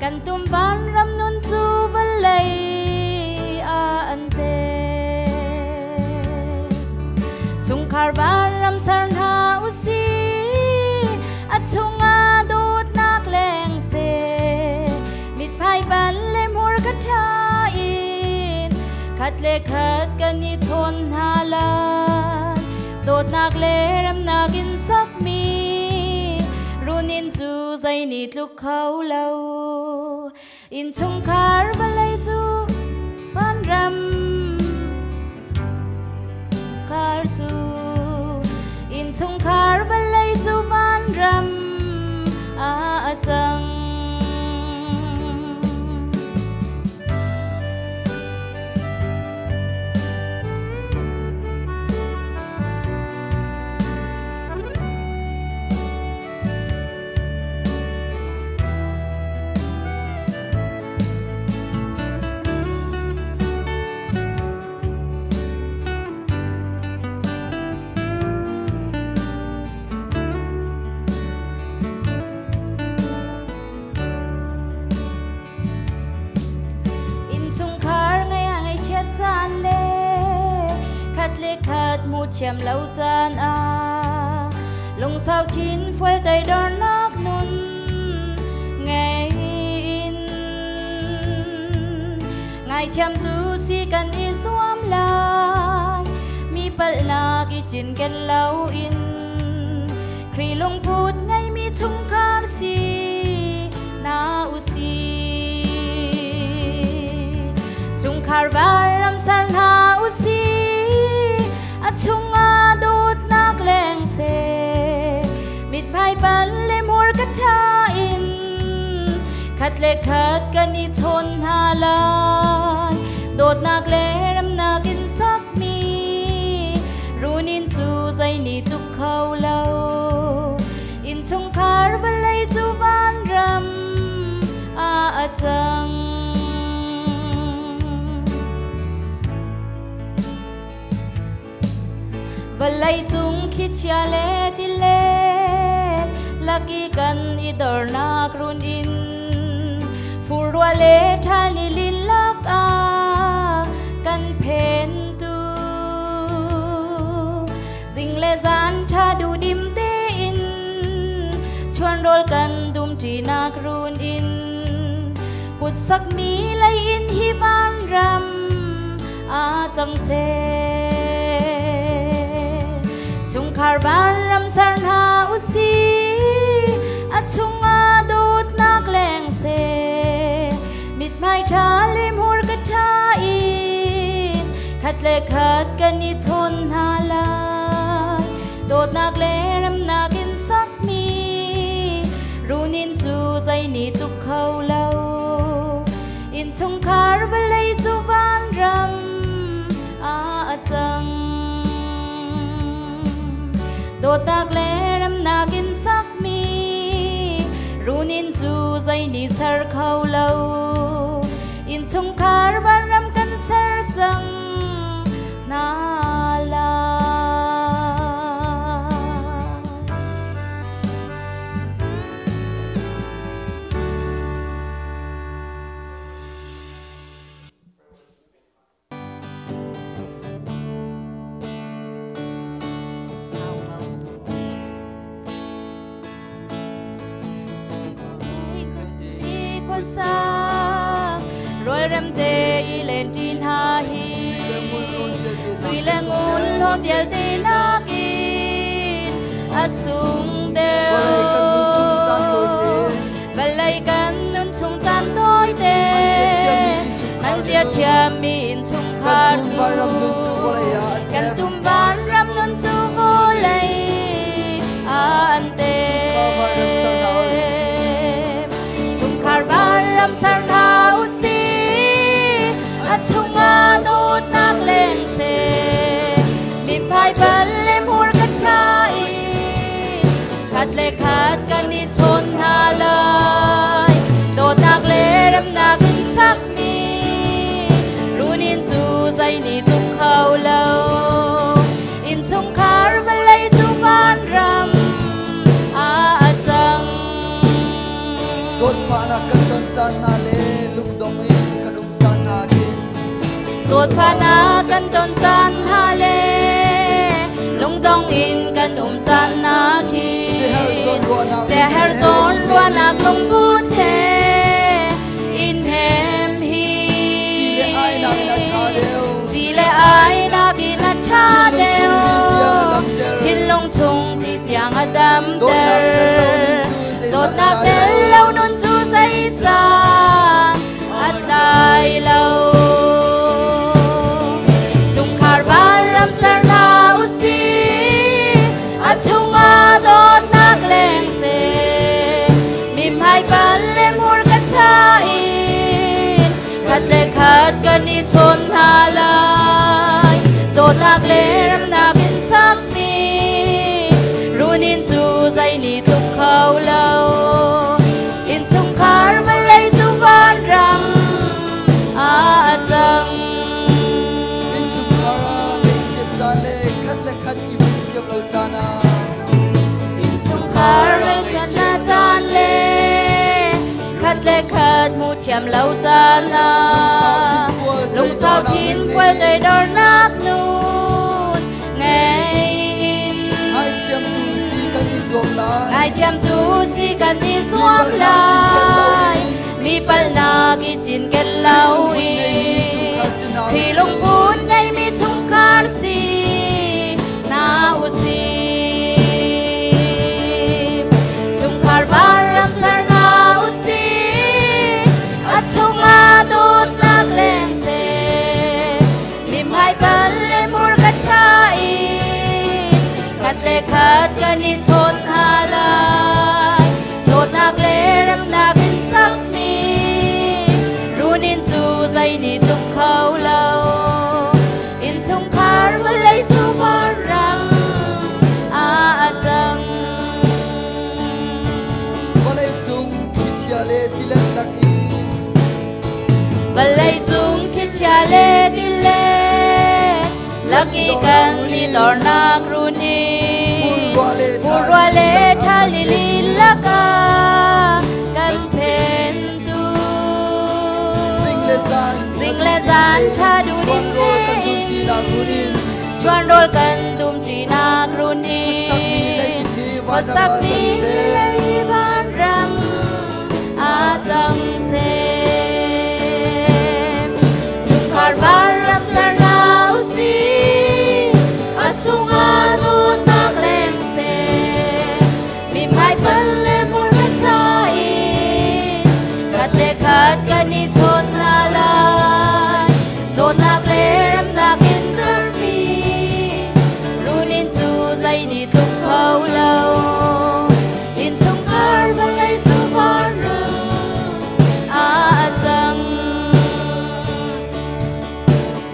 kan tum vanram nun cu vawlei ah an te. Chungkhar vanram ser hna usih, a chungah dawtnak leng seh. Mithmai van le hmurka ṭha in khat le khat kan i chawn hna lai. Dawtnak le remnak in sakmi runinn cu zei nih tluk kho lo. Innchungkhar vawlei cu vanram khar cu innchungkhar vawlei cu vanram ah a cang. Innchungkhar ngei a ngaihchiat caan le khat le khat hmu thiam lo caan ah lungsau thin fual toidornak nun ngei in ngaithiamtu si kan i zuam lai mi palhnak i cinken loin Khrih lungput ngeimi chungkhar si na usih. Chungkhar vanram ser hna usih, a chungah dawtnak leng seh. Mithmai pan le hmurka ṭha in khat le khat kan i chawn hna lai. Dawtnak le remnak in sakmi runinn cu zei nih tluk kho lo. Innchungkhar vawlei cu vanram ah a cang. Vawlei cung thlichia le tilet lak i kan i dornak run in furruah le ṭhal ni lin lak ah kan phentu zing le zan ṭha duhdim tein chuan rawl kan dum ṭinak run in kut sakmi lei in hi vanram a. cang seh. Chungkhar vanram ser hna usih, a chungah dawtnak leng seh. Mithmai ṭha le hmurka ṭha in khat le khat kan i chawn hna lai. Dawtnak le remnak in sakmi runinn cu zei nih tluk kho lo. Innchungkhar vawlei cu vanram ah a cang. Dawtnak le remnak in sakmi runinn cu zei nih ser kho lo. Innchungkhar vanram kan ser cang hna lai. Rualrem te i len ṭi hna hi sui le ngun hlawn vialte nakin a sung deuh. Vawlei kan nun chung caan tawite, hman zia thiammi innchungkhar cu kan tum vanram nun cu vawlei ah an tem. Chungkhar vanram ser hna usih, a chungah dawtnak leng seh. Mithmai bal le hmurka ṭha in khat le khat kan i chawn hna lai. Dawtnak le remnak in sakmi runinn cu zei nih tluk kho lo. Innchungkhar vawlei cu vanram ah a cang. Zawtfahnak kan ton caan hna le lungdong in kan um caan hna khin, Zawtfahnak kan ton caan hna le lungdong in kan um caan hna khin, siaherh zawnruahnak lungput he in hem hi si le ai nakin a ṭha deuh. Thinlung chung ti tiang a damter. Dawtnak tel lo nun cu zeisan a tlai lo. Chungkhar vanram ser hna usih, a chungah dawtnak leng seh. Mithmai pal le hmurka ṭha in khat le khat kan i chawn hna lai. Dawtnak le remnak in sakmi runinn cu zei nih tluk kho lo. Innchungkhar vawlei cu vanram ah a cang. Innchungkhar ah ngaihchiat caan le khat le khat i hmuh thiam lo caan ah, Innchungkhar ngaihchiatnak caan le khat le khat hmuh thiam lo caan ah, lungsau thinfual toidornak nun ngei in, ngaithiamtu si kan i zuam lai. Ngaithiamtu si kan i zuam lai. Mi palhnak i cinken lo in, Khrih lungput ngeimi chungkhar si hna usih. Chungkhar vanram ser hna usih, a chungah dawtnak leng seh. Mithmai pal le hmurka ṭha in khat le khat kan i chawn hna lai. Dawtnak le remnak in sakmi runinn cu zei nih tluk kho lo. Innchungkhar vawlei cu vanram ah a cang. Vawlei cung thlichia le tilet lak i, Vawlei cung thlichia le tilet lak i kan i dornak runinn, furruah le ṭhal lili lakah kan phentu, zing le zan zing le zan ṭha duhdim tein chuan rawl kan dumṭinak runinn, khuasakmi lei vanram ah cang seh. Chungkhar vanram ser hna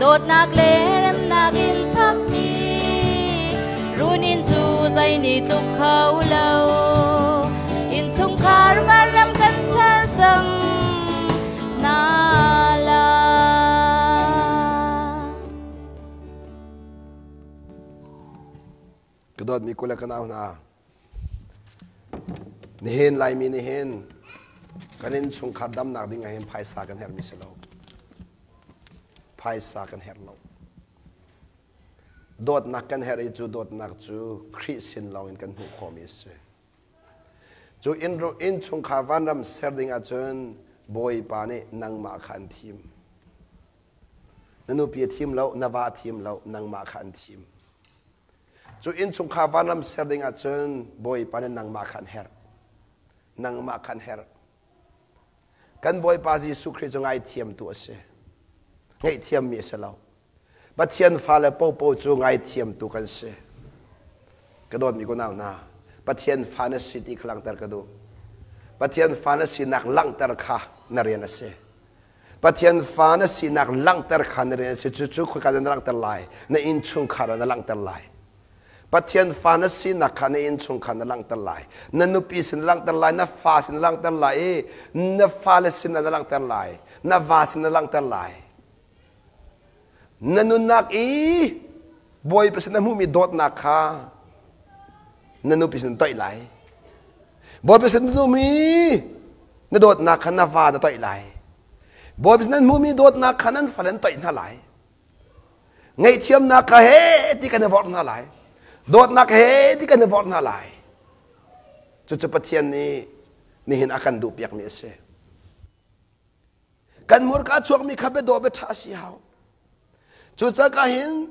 Dawtnak le remnak in sakmi runinn cu zei nih tluk kho lo. Innchungkhar vanram kan ser cang hna lai. Ka dawtmi kule ka nau hna, nihin Laimi nihin kan innchungkhar damnak ding ah hin phaisa kan herhmi si lo. Phaisa kan herh lo. Dawtnak kan herh i cu dawtnak cu Khrih sin lawng in kan hmuh khawhmi a si. Cu innchungkhar vanram ser ding ahcun Bawipa nih nangmah kha an thim. Na nupi a thim lo, na va a thim lo, nangmah kha an thim. Cu innchungkhar vanram ser ding ahcun Bawipa nih nangmah kha an herh. Nangmah kha an herh. Kan Bawipa Jesuh Khrih cu ngaithiamtu a si. Ngaihthiammi a si lo. Pathian fale popo cu ngaithiamtu kan si. Ka dawtmi ko nau hna, Pathian fa na si ti kha langhter ka duh. Pathian fa na sinak langhter kha na rian a si. Pathian fa na sinak langhter kha na rian a si. Cucu khoika dah na langhter lai? Na innchungkhar ah na langhter lai. Pathian fa na sinak kha na innchungkhar na langhter lai. Na nupi sin na langhter lai, na fa sin na langhter lai i na fale sin na langhter lai, na va sin na langhter lai. Na nunnak i Bawipa sin na hmuhmi dawtnak kha na nupi sin na toih lai. Bawipa sin na hmuhmi na dawtnak kha na va na toih lai. Bawipa sin nan hmuhmi dawtnak kha nan fale nan toih hna lai. Ngaihthiamnak kha he ti kan i vorh hna lai. Dawtnak he ti kan i vorh hna lai. Cucu Pathian nih nihin a kan duhpiakmi a si. Kan hmurka chuakmi kha biadawh biaṭha a si hau. Cucaah hin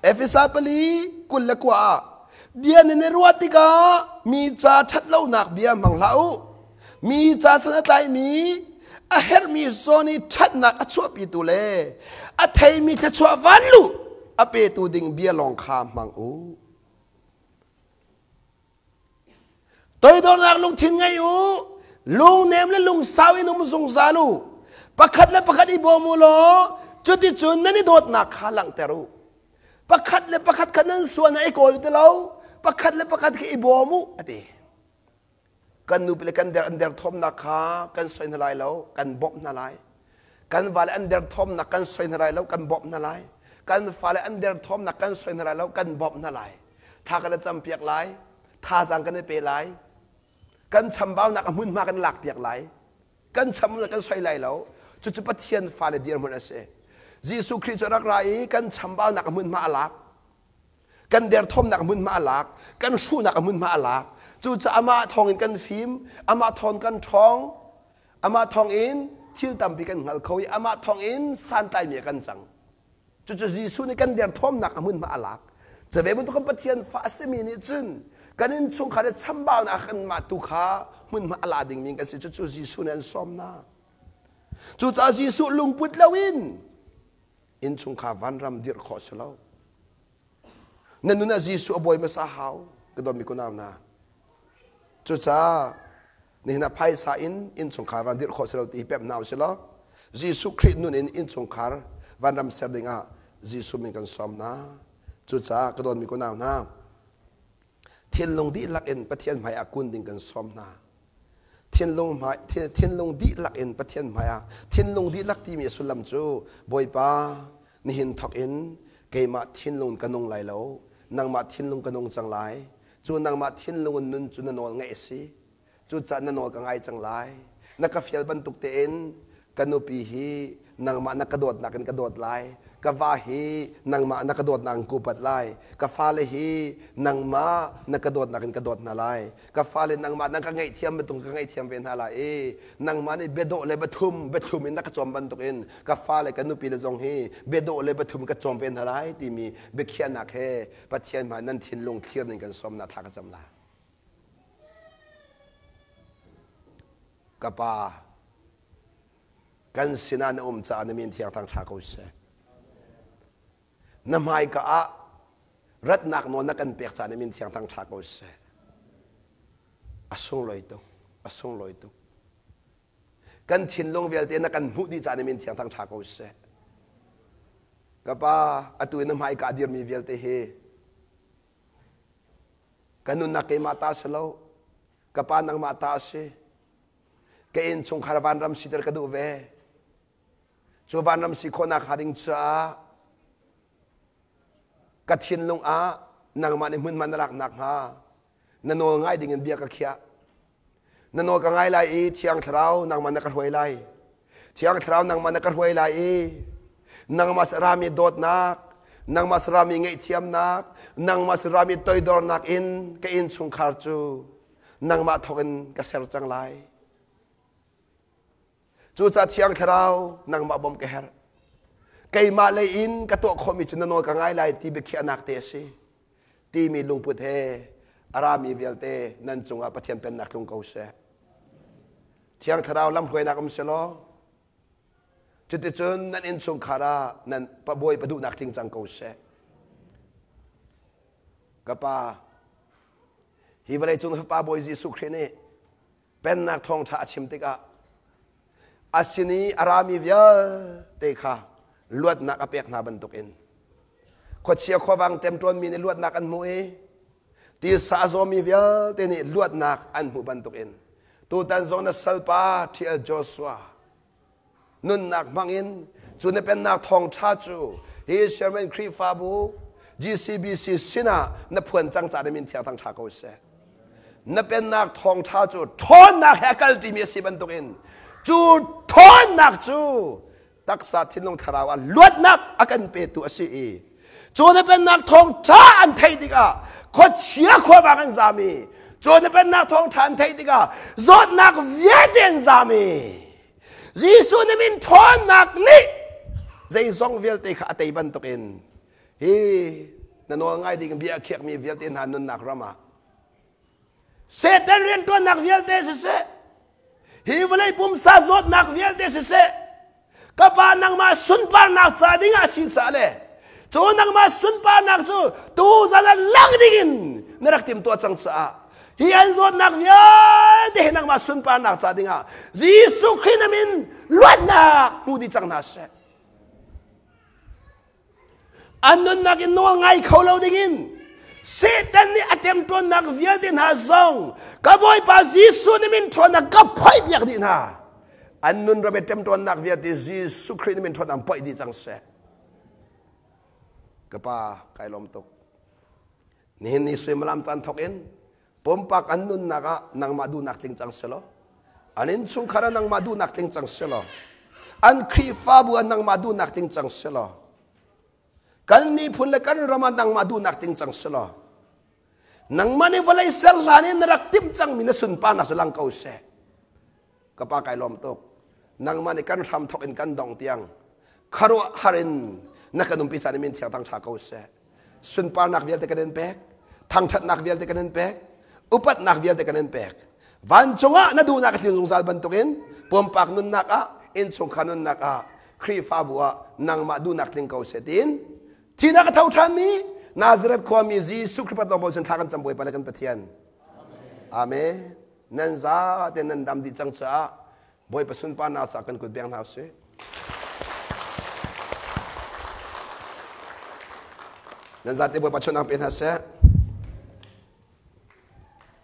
Efesa pali 29 ah bia nan i ruah tikah mi ca ṭhat lonak bia hmang hlah u. Mi ca san a tlaimi a herhmi zawn i ṭhatnak a chuahpitu le a theimi thluachuah vanluh a petu ding bia lawng kha hmang u. Toidornak lungthin ngei u. Lungnem le lungsau in um zungzal u. Pakhat le pakhat i bawm u law cuticun nan i dawtnak kha langhter u. Pakhat le pakhat kha nan suan ah i kawl ti lo. Pakhat le pakhat kha i bawm u a ti. Kan nupi le kan der an derthawmnak kha kan soi hna lai lo, kan bawmh hna lai. Kan vale an derthawmnak kan soi hna lai lo, kan bawmh hna lai. Kan fale an derthawmnak kan soi hna lai lo, kan bawmh hna lai. Thla kan i campiak lai, thazaang kan i pe lai, kan chambaunak a hmunhma kan lakpiak lai, kan cham kan soi lai lo. Cucu Pathian fale dirhmun a si. Jesuh Khrih cu rak ra i kan chambaunak a hmunhma a lak. Kan derthawmnak a hmunhma a lak. Kan hruhnak a hmunhma a lak. Cucaah amah thawngin kan fim, amah thawng kan ṭhawng, amah thawngin thil tampi kan hngal kho i amah thawngin santlaimi ah kan cang. Cucu Jesuh nih kan derthawmnak a hmunhma a lak. Cu ve bantuk Pathian fa a simi nih cun kan innchungkhar i chambaunak kanmah tu kha hmunhma a la dingmi kan si. Cucu Jesuh nih an sawm hna. Cucaah Jesuh lungput loin innchungkhar vanram dirh khawh si lo. Na nun ah Jesuh a bawi hmasa hau ka dawtmi kunau hna. Cucaah nihin ah phaisa in innchungkhar van dirh khawh si lo ti hi pemh hna usih law Jesuh Khrih nun in innchungkhar vanram ser ding ah Jesuh min kan sawm hna. Cucaah ka dawtmi kunau hna, thinlung dihlak in Pathian hmai ah kun ding kan sawm hna. Thinlung hmai thinlung dihlak in Pathian hmai ah thinlung dihlak timi a sullam cu Bawipa nihin thawk in keimah thinlung ka nung lai lo, nangmah thinlung ka nung cang lai. Cu nangmah thinlung in nun cu na nawl ngaih a si. Cucaah na nawl ka ngai cang lai. Na ka fial bantuk tein ka nupi hi nangmah na ka dawtnak in ka dawt lai. Ka va hi nangmah na ka dawtnak in ka upat lai. Ka fale hi nangmah na ka dawtnak in ka dawt hna lai. Ka fale nangmah na ka ngaihthiam bantuk ka ngaihthiam ve hna lai i nangmah nih biadawh le biathum biathlum in na ka cawm bantukin ka fale ka nupi le zong hi biadawh le biathum ka cawm ve hna lai timi biakhiahnak he Pathian hmai nan thinlung thlir ning kan sawm na thla ka cam la. Ka pa, kan sinah na um caah na min thiang thang ṭha ko seh. Na hmaika ah ratnak nawl na kan pek caah na min thiang thang ṭha ko seh. A sunglawi tuk, a sunglawi tuk. Kan thinlung vialte na kan hmuh dih caah na min thiang thang ṭha ko seh. Ka pa, atu in na hmaika a dirmi vialte hi ka nunnak keimah ta si lo, ka pa nangmah ta a si. Ka innchungkhar vanram siter ka duh ve. Cu vanram si khawhnak hnga ding caah ka thinlung ah nangmah nih hmunhma na lak nakhnga na nawl ngai ding in bia ka khiah. Na nawl ka ngai lai i Thiang Thlarau nangmah na ka hruai lai. Thiang Thlarau nangmah na ka hruai lai i nangmah rami dawtnak, nangmah rami ngaihthiamnak, nangmah rami toidornak in ka innchungkhar cu nangmah thawk in ka ser cang lai. Cucaah Thiang Thlarau nangmah bawmh ka herh. Keimah lei in ka tuah khawhmi cu na nawl ka ngai lai ti biakhiahnak te a si. Timi lungput he a rami vialte nan cungah Pathian pennak tlung ko seh. Thiang Thlarau lamhruainak um selaw cuticun nan innchungkhar ah nan bawi paduhnak tling cang ko seh. Ka pa, hi vawleicung Fapa Bawi Jesuh Khrih nih Pennak thawngṭha a chim tikah a sin i a rami vialte kha luatnak a pek hna bantukin khuachia khuavang ṭemṭawnmi nih luatnak an hmuh i tisa a zawmi vialte nih luatnak an hmuh bantukin tutan zong na salpa T.L. Joshua nunnak hmangin cu na pennak thawngṭha cu hi Sherman Khrihfabu GCBC sinah na phuan cang ca na min thiang thangṭha ko seh. Na pennak thawngṭha cu ṭhawnnak he a kalṭimi a si bantukin cu ṭhawnnak cu taksa thinlung thlarau ah luatnak a kan petu a si i cu na pennak thawngṭha an theih tikah khuachia khuavang an zam i cu na pennak thawngṭha an theih tikah zawtnak vialte an zam i Jesuh na min ṭhawnnak nih zeizong vialte kha a tei bantukin hi na nawl ngai ding bia a khiakmi vialte hna nunnak ram ah Satan rianṭuannak vialte siseh hi vawlei pumsa zawtnak vialte siseh ka pa nangmah sunparnak ca ding ah si ca le cu nangmah sunparnak cu tu zan ah lang ding in na rak timtuah cang caah hi an zawtnak vialte hi nangmah sunparnak ca dingah Jesuh Khrih na min luatnak hmu dih cang hna seh. An nunnak in nawl ngai kho lo dingin Satan nih a ṭemṭawnnak vialte hna zong ka Bawipa Jesuh na min ṭhawnnak ka phoih piak dih hna. An nun ram i ṭemṭawnnak vialte Jesuh Khrih na min ṭhawnnak poih dih cang seh. Ka pa, kai lawm tuk. Nihin ni suimilam caan thawk in pumpak an nunnak ah nangmah duhnak tling cang selaw an innchungkhar ah nangmah duhnak tling cang selaw an Khrihfabu ah nangmah duhnak tling cang selaw kan miphun le kan ram ah nangmah duhnak tling cang selaw nangmah nih vawlei ser hlan in na rak timh cangmi na sunparnak cu lang ko seh. Ka pa kai lawm tuk. Nangmah nih kan hram thawk in kan dong tiang kharuah har in na kan umpi caan min thiang tang tha ko seh. Sunparnak vialte kan in pek, thangthatnak vialte kan in pek, upatnak vialte kan in pek. Vancung ah na duhnak a tlin zungzal bantukin pumpak nunnak ah, innchungkhar nunnak ah, Khrihfabu ah nangmah duhnak tling ko seh tiin thihnak a tho ṭhanmi Nazareth khuami Jesuh Khrih Pathian sin thla kan cam Bawipa le kan Pathian. Amen. Nan za te nan dam dih cang caah Bawipa sunparnak caah kan kut beng hna usih. Nan zate Bawipa chawhnak pe hna seh.